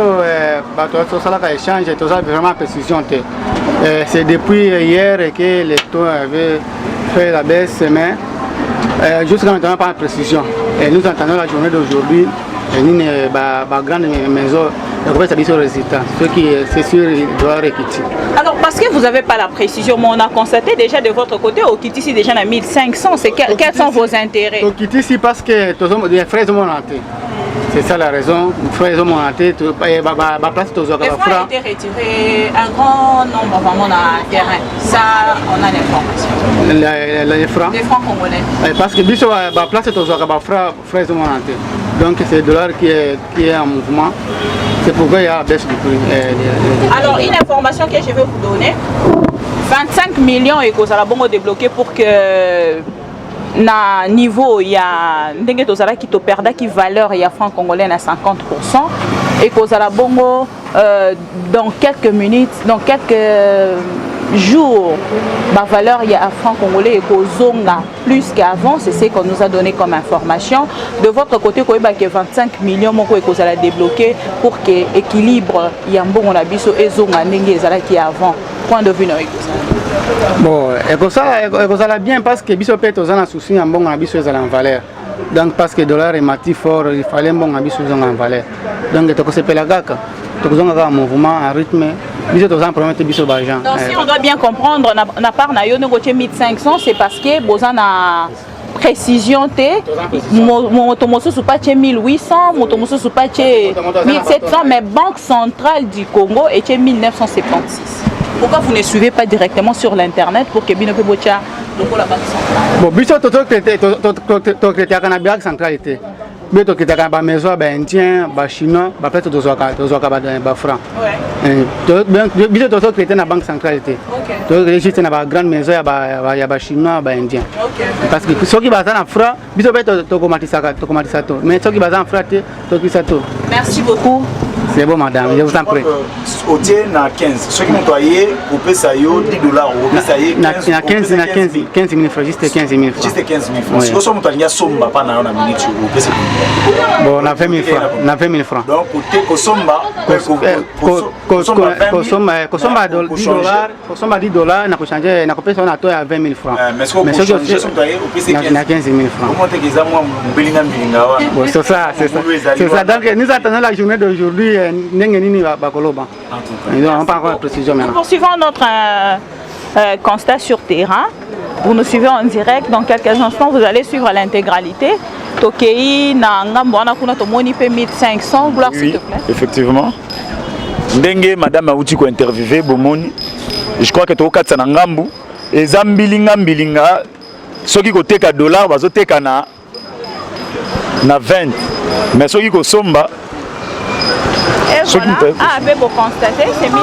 bato tosalaka échange, toza vraiment précision te. C'est depuis hier que les taux avaient fait la baisse, mais jusqu'à maintenant pas de précision, et nous attendons la journée d'aujourd'hui nini ba, ba grande maison ekopesa biso résultat. Soki c'est sûr, dollar ekiti. Alors, parce que vous n'avez pas la précision, mais on a constaté déjà de votre côté, okitisi déjà na 1500, c'est quels sont vos intérêts? Tokitisi parce que les frais ezomona te, c'est ça la raison. Frais ezomona te, baplace tozwaka. Les francs ont été retirés un grand nombre vraiment dans le terrain. Ça, on a l'information. Les francs? Les francs congolais. Parce que biso baplace tozwaka bafrancs, frais ezomona te, donc c'est le dollar qui est en mouvement, c'est pourquoi il y a baisse du prix. Alors, une information que je vais vous donner, 25 millions et que ça bongo débloqué pour que na niveau ya ndenge tozalaki, toperdaki valeur ya franc congolais na 50, ekozala bongo dans quelques minutes, dans quelques jours, bavaleur ya franc congolais ekozonga plus qu'avant. C'est ce qu'on nous a donné comme information. De votre côté, koyeba ke 25 millions moko ekozala débloqué pour que équilibre ya mbongo na biso ezonga ndenge ezalaki avant. Point de vue na ekozala? Bon, ekozala bien parce que biso mpe toza na souci ya mbongo na biso ezala en valeur. Donc parce que dollar emati fort, il fallait mbongo na biso ezonga en valeur. Donc tokosepela kaka, tokozonga kaka mouvement en rythme. Biso toza na problème te, biso baagent. Donc si on doit bien comprendre, na part na yo, ndenge otie 1500, c'est parce que boza na précision te. Moto mosusu pa tie 1800, moto mosusu pa tie 1700, mais Banque centrale du Congo etie 1976. Pourquoi vous ne suivez pas directement sur l'internet pour que bino mpe botia lokola Banque centrale? Bon, biso tokretaka na Banque centrale te. Biso tokitaka na bamaison ya baindien, bachinois, baplace tozwaka tozwaka bafranc. Biso tozokite na banque centrale te, tozokite juste na bagrande maison ya bachinois, baindien, parce que soki baza na franc, biso mpe tokomatisaka, tokomatisa to, mais soki baza na franc te, tokisa to. Merci beaucoup. C'est bon madame, je vous en prie. Otie na 15, soki moto aye kopesa yo 10 dollars, okopesa ye? Na 15, na 15, 15 000 francs, juste 15 000 francs. Juste 15 000 francs. Sikoyo so moto alingi asomba mpa na yo na minute, opesa? Bon, na 20 000 francs, na 20 000 francs. Donc kote kosomba? Kosomba, kosomba 10 dollars, kosomba 10 dollars na kochange, na kopesa na to ya 20 000 francs. Mais soki moto aye opesi? Na 15 000 francs. Omoteke eza mwa mbelinga mbelinga wana. Bon, c'est ça, c'est ça, c'est ça. Donc nous attendons la journée d'aujourd'hui, ndenge nini bakoloba. Nous n'avons pas encore la précision Nous maintenant. poursuivons notre constat sur terrain. Vous nous suivez en direct. Dans quelques instants, vous allez suivre l'intégralité. Tokei na ngambo wana kuna tomoni pe 1500. Gloire, s'il Oui, te plaît. effectivement, ndenge madame auti kointerviewe, bomoni, je crois que tokokatisa na ngambu, eza mbilinga mbilinga. Soki koteka dollar, bazoteka na 20, mais soki kosomba Et voilà. Ah, mais pour constater, c'est 1500.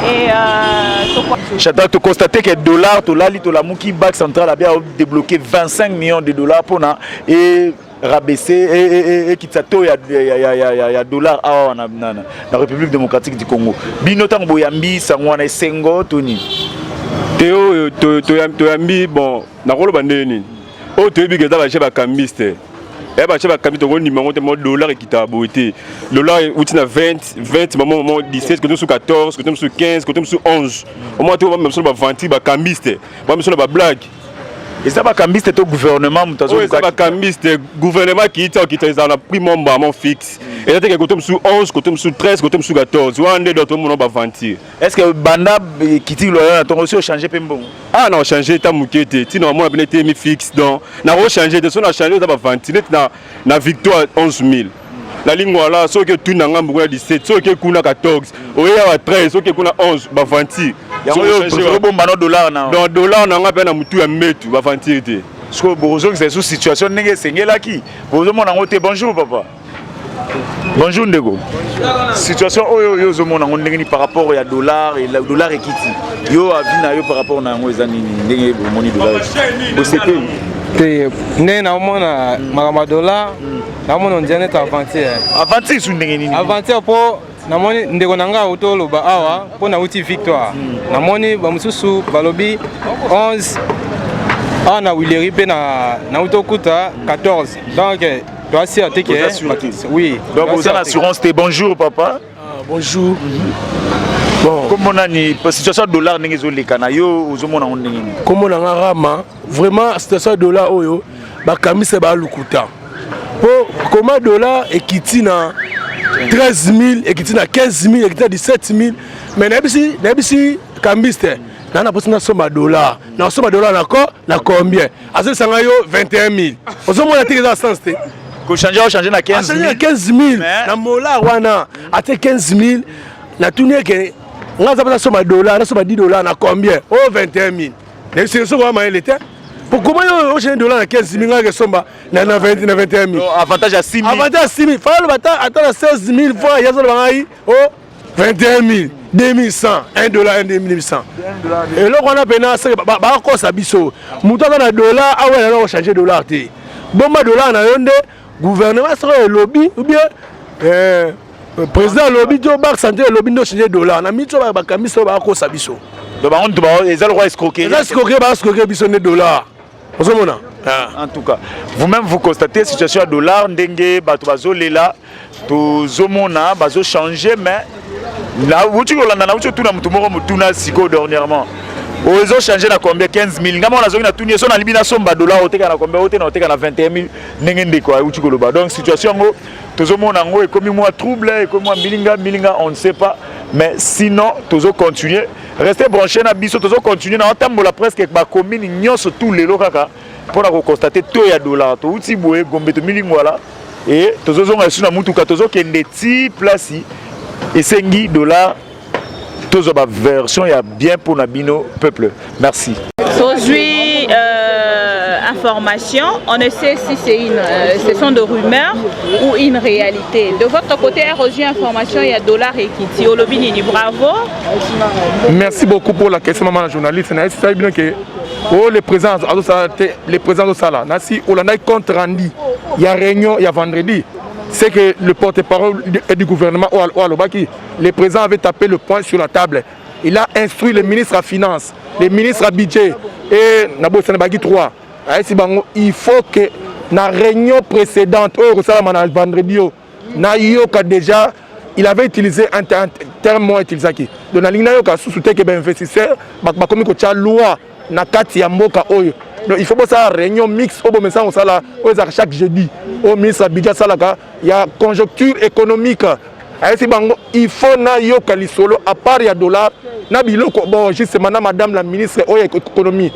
Et Chata, toconstate que dollar, tolali tolamuki, banque centrale abia débloqué 25 millions de dollars mpona e rabaisser, ekitisa taux ya dollar awa na République démocratique du Congo. Bino ntango boyambi sango wana, esengo to nini? Te, oyo toyambi, bon, nakoloba ndenge nini, oyo toyebi ke eza bachef bacambiste, eya bachef bacambiste, tokondima yango te. Mo dollar ekitaka boye te. Dollar euti na 20, 20 mamo mamo 17, kote mosusu 14, kote mosusu 15, kote mosusu 11. Omona te, bamema biso na baventure, bacambiste bamema biso na bablague. Eza bacambiste to gouvernement moto? Oyo eza bacambiste. Gouvernement kiita okita, ezala na prix momba mo fixe, eza teke kote mosusu 11, kote mosusu 13, kote mosusu 14. Wana nde do tomona baventure. Est ce que banda kiti loyo na ntongo osi ochange mpe mbongo? Ah, na ochange ta moke te. Ntina bamona pene etemi fixe, donc nakochange te. So na change, eza baventure. Neti na Victoire 11 000, na Lingwala soki otuni na ngambu kuna 17, soki kuna 14, oye awa 13, soki kuna 11, baventure. Yango obomba no dollar na? Donc dollar na nga mpe na motu ya mbetu, baventure te. Sikoyo bokozongisa lisusu situation ndenge esengelaki, bozomona yango te? Bonjour papa, bonjour ndeko. Situation oyo oyo ozomona yango ndenge nini par rapport ya dollar? Dollar ekiti, yo avis na yo par rapport na yango eza nini? Ndenge omoni dollar, osepeli? Te, ndenge naomona makambo ya dollar, naomona ondira neti aventure. Aventure su ndenge nini? Aventure mpo namoni ndeko na ngai auti oloba awa, mpo nauti Victoire, namoni bamosusu balobi 11, awa na Huilerie mpe nauti okuta 14, donc toasia te ke oui. Donc oza na assurance te. Bonjour papa. Ah, bonjour. Bon, kombo nani? Situation ya dollar ndenge ezoleka na yo, ozomona yango ndenge nini? Kombo na nga Rama. Vraiment, situation ya dollar oyo, bakambisa balukuta, mpo koma dollar ekiti na 13 000, ekiti na 15 000, ekiti na 17 000, mais nayebisi cambiste naa na mposa nasomba dollar, nasomba dollar na combien? Azobisanga yo 21 000. Ozomona teke eza sens te. Kochange, ochange na 15 000. Na 15 000 na molar wana ate 15 000. Natuni eke nga aza mpe nasomba dollar, nasomba 10 dollar na combien? O 21 000. Nayebisi soki oya mayele te, po koma yo ochange dollar na 15 000, nga kesomba na 21 000. Avantage ya 6 000. Avantage ya 6 000. Fala aloba ata na 16 000 fois, ye azoloba ngai o 21 000, 2100, 1 dollar 2100. Eloko wana mpena seke bakosa biso. Moto aza na dollar awa na kochange dollar te. Bomba dollar na yo nde gouvernement soki elobi ou bien président alobi to banque centrale elobi nde ochange dollar. Na miti oyo bakambisi oyo bakosa biso. Donc bango nto eza lokwa escroquerie. Eza escroquerie, baescroquer biso nde dollar, ozomona. En tout cas, vous-même vous constatez situation ya dollar ndenge bato bazolela. Tozomona bazochange, mais nauti kolanda, nauti otuna motu moko motuna sikoyo dernièrement, oyo ezochange na combien? 15 000. Ngai moko nazongi na tuni ye, so nalingi nasomba dollar, oteka na combien? Ote na oteka na 21 000, ndenge ndeko auti koloba. Donc situation yango tozomona yango ekomi mwa trouble, ekomi mwa mbilinga mbilinga, on ne sait pas. Mais sinon tozocontinue, restez branché na biso. Tozocontinue na otambola presque bacommune nyonso tout lelo kaka mpona koconstate taux ya dollar. Touti boye Gombe, tomilingwala e tozozonga lisusu na mutuka, tozokende ti place esengi dollar, tozwa baversion ya bien mpona bino peuple. Merci. Tozwi. information, on ne sait si c'est une, ce sont de rumeurs ou une réalité. De votre côté, reçu information, il y a dollar ekiti. Olobi nini, bravo. Merci beaucoup pour la question, maman la journaliste. Nayebisi bino ke oh, le président azosala te, le président azosala. Nasi olandaki compte rendu ya réunion ya vendredi. C'est que le porte-parole du gouvernement oyo alobaki, le président avait tapé le poing sur la table. Il a instruit le ministre à finance, le ministre à budget et nabosana baki 3. Ayesi bango il faut que na réunion précédente oyo ekosalama na vendredi oyo nayoka déjà. Il avait utilisé un terme moko utilisaki, donc nalingi nayoka susu te ke bainvestisseur bakomi kotia loi na kati ya mboka oyo. Donc il faut bosala réunion mixte oyo bomesana kosala, oyo ezalaka chaque jeudi, oyo ministre ya budget asalaka ya conjoncture économique. Ayesi bango il faut nayoka lisolo à part ya dollar na biloko. Bon, justement na madame la ministre oyo économie,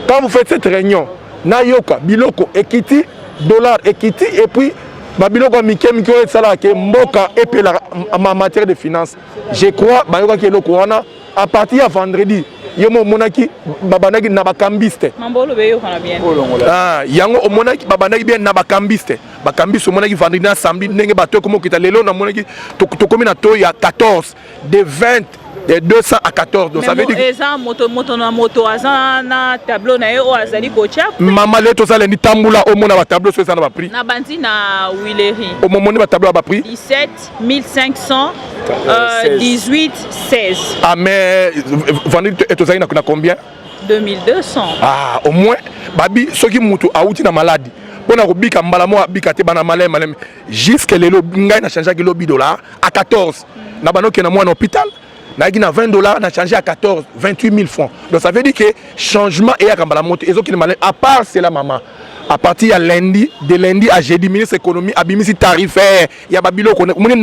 quand vous faites cette réunion, nayoka biloko ekiti, dollar ekiti, et puis babiloko ya mike mike oyo esalaka ke mboka epelaka en matière de finance. Je crois bayokaki eloko wana. À partir ya vendredi, ye mo omonaki babandaki na bacambiste. Ah, yango omonaki babandaki bien na bacambiste. Bacambiste omonaki vendredi na samedi ndenge bato ekomi okita. Lelo namonaki tokomi na taux ya 14, de 20, de 200 à 14. Donc ça veut dire eza moto moto na moto aza na tableau na ye oyo azali kotia. Mama, lelo toza lundi, tambula omona batableau so eza na baprix. Na bandi na Huilerie. Omomoni batableau ya baprix. 17 1500, 18, 16. Ah, mais vendredi tozali na combien? 2200. Ah, au moins babi soki mutu awuti na maladi mpona kobika mbala moko abika te, bana maleme maleme. Jusque lelo ngai na changeaki lobi dollar à 14 na banda okende mwana hôpital, nayaki na 20 dollars, na changé à 14, 28 000 francs. Donc ça veut dire que changement eyaka mbala moto, ezokende maleme. À part cela, mama, à partir ya lundi, de lundi à jeudi, ministre économie abimisi tarifaire ya babiloko. Omoni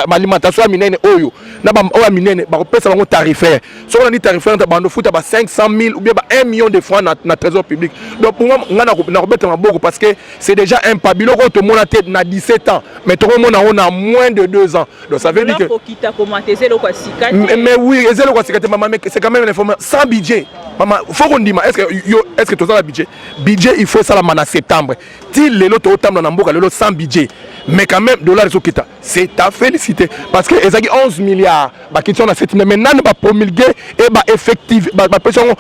baalimentation ya minene oyo na oyo ya minene, bakopesa bango tarifaire. Soki olandi tarifaire, bando futa ba 500 000 ou bien ba 1 million de francs na trésor public. Donc pour moi, nga nakobeta maboko parce que c'est déjà un pas. Biloko oyo tomona te na 17 ans, mais tokomona yango na moins de 2 ans. Donc ça veut dire que kokita komata eza eloko ya sika te. Mais oui, eza eloko ya sika te, mama, mais c'est quand même une information sans budget. Mama, faut kondima. Est ce que yo, est ce que tozala budget? Budget il faut esalama na septembre. Ti lelo tootambola na mboka lelo sans budget, mais quand même dollar ezokita, c'est à féliciter, parce que ezalaki 11 milliards, bakiti yango na 7 milliards, mais nani bapromulgué e baeffective, bapesi yango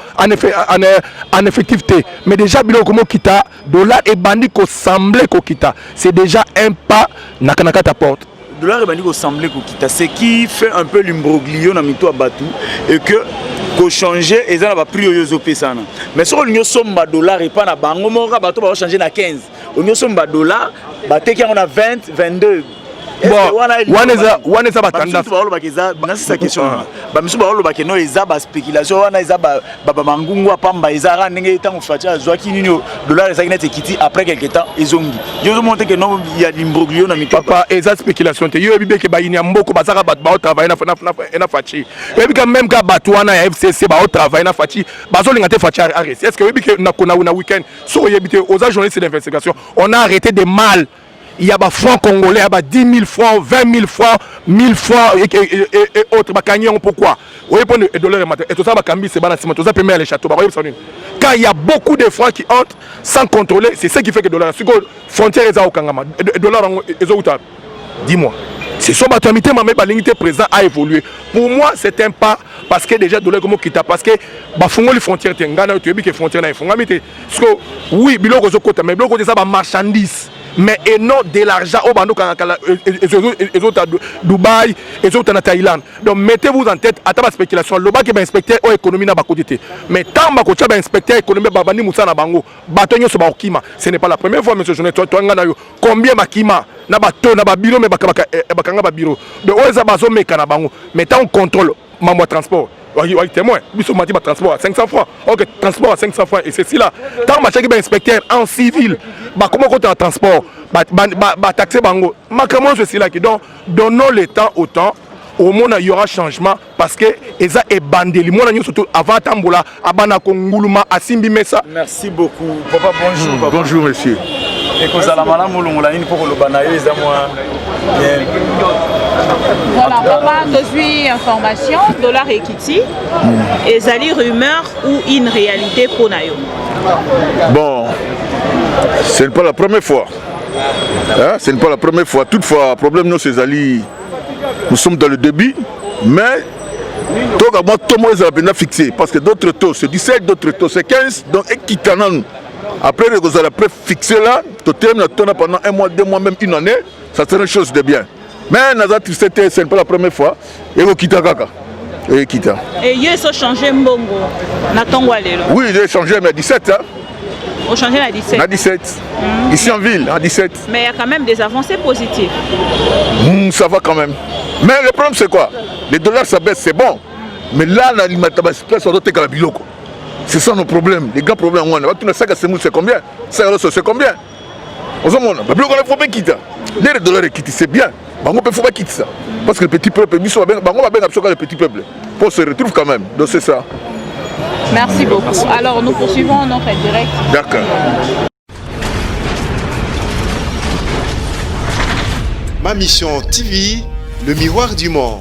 en effectif te. Mais déjà biloko komokita, dollar ebandi kosembler kokita, c'est déjà un pas na kati ya porte. Dollar ebandi kosembler kokita, ce qui fait un peu l'imbroglio na mito ya bato et que kochanger eza na baprix oyo ezopesana. Mais soki olingi osomba dollar epa na bango moko kaka, bato baochange na 15, olingi osomba dollar, bateki yango na 20, 22. Bon, wana eza batendance. Baolobaka eza nasisa question. Bamisu baolobaka no eza baspéculation, wana eza bamangungu apamba, eza kaka ndenge ntango Fatshi azwaki nini, dollar ezalaki neti ekiti, après quelque temps ezongi. Yo ozomona te ke no ya l'imbroglio na mito? Papa, eza spéculation te. Yo oyebi beke bayini ya mboko bazaka bato baotravaille na Fatshi. Oyebi ka même ka bato wana ya FCC baotravaille na Fatshi, bazolinga te Fatshi arrêté. Est ce que oyebi ke na week-end, soki oyebi te, oza journaliste d'investigation, on a arrêté des mal, il y a ba francs congolais, il y a ba 10 000 francs, 20 000 francs, 1000 francs et autres. Bakangi yango pourquoi? Oye mpo dollar emata et toza bakambi se bana nsima, toza pembeni ya le château, bakoyebisa nini? Quand il y a beaucoup de francs qui entrent sans contrôler, c'est ce qui fait que dollar, sikoyo frontière eza kokangama, dollar yango ezowuta. Dis-moi, ce sont bato ya mitema me balingi te président a évolué. Pour moi, c'est un pas, parce que déjà dollar ekomokita parce que bafungoli frontière te. Ngai na yo toyebi ke frontière na efungami te. Siko oui, biloko ezokota, mais biloko eza bamarchandise mais et non de l'argent oyo bando kanga kala ezota Dubaï, ezota na Thaïlande. Donc mettez-vous en tête, ata baspéculation, lobaki bainspecteur oyo économie na bakoti te, mais tant bakotia bainspecteur économie, babandi mosala na bango, bato nyonso bakokima. Ce n'est pas la première fois, monsieur journal. Toi nga na yo, combien bakima na bato na babiro, mais bakanga babiro. Donc oyo eza bazomeka na bango, mais tant contrôle mambo ya transport waki témoin, biso mati batransport à 500 francs. Ok, transport à 500 francs et ceci là, ntango batiaki bainspecteur en civil, bakoma kota na transport, bataxe bango, makambo nyonso esilaki. Donc donnons le temps au temps, omona y aura changement, parce que eza ebandeli. Mwana nyonso to avant atambola, abanda konguluma, asimbi mesa. Merci beaucoup, papa. Bonjour. Papa. Bonjour, monsieur. Ekozala malamu olongola nini mpo koloba na yo eza mwa bien. Voilà, papa, tozwi information dollar ekiti, ezali rumeur ou une réalité mpo na yo? Bon, Ce n'est pas la première fois. Hein? Ce n'est pas la première fois. Toutefois, problème nous, c'est Ali. Nous sommes dans le début, mais toka mwa taux moko ezala mpenza fixe parce que d'autres taux c'est 17, d'autres taux c'est 15, donc ekita nanu. Après ekozala pré fixe là, totelemi na tona pendant un mois, 2 mois, même une année, ça serait une chose de bien. Mais naza triste te, ce n'est pas la première fois, ekokita kaka, ekita. Et yo eso changer mbongo na ntongo ya lelo? Oui, j'ai changé, mais à 17, hein. Ochangé na 17? Na 17. Ici en ville, à 17. Mais il y a quand même des avancées positives. Ça va quand même. Mais le problème c'est quoi? Les dollars ça baisse, c'est bon. Mais là, na limata ba place ozotekala biloko. C'est ça nos problèmes, les grands problèmes wana. Batuna saka semoule c'est combien? Saka loso c'est combien? Ozomona, ba biloko wana faut bekita. Ndenge dollar ekiti, c'est bien. Bango mpe faut bakitisa. Parce que le petit peuple, biso bango babenga biso kaka le petit peuple. Pour se retrouve quand même. Donc c'est ça. Merci beaucoup. Alors nous poursuivons notre direct. D'accord. Ma Mission TV, le miroir du monde.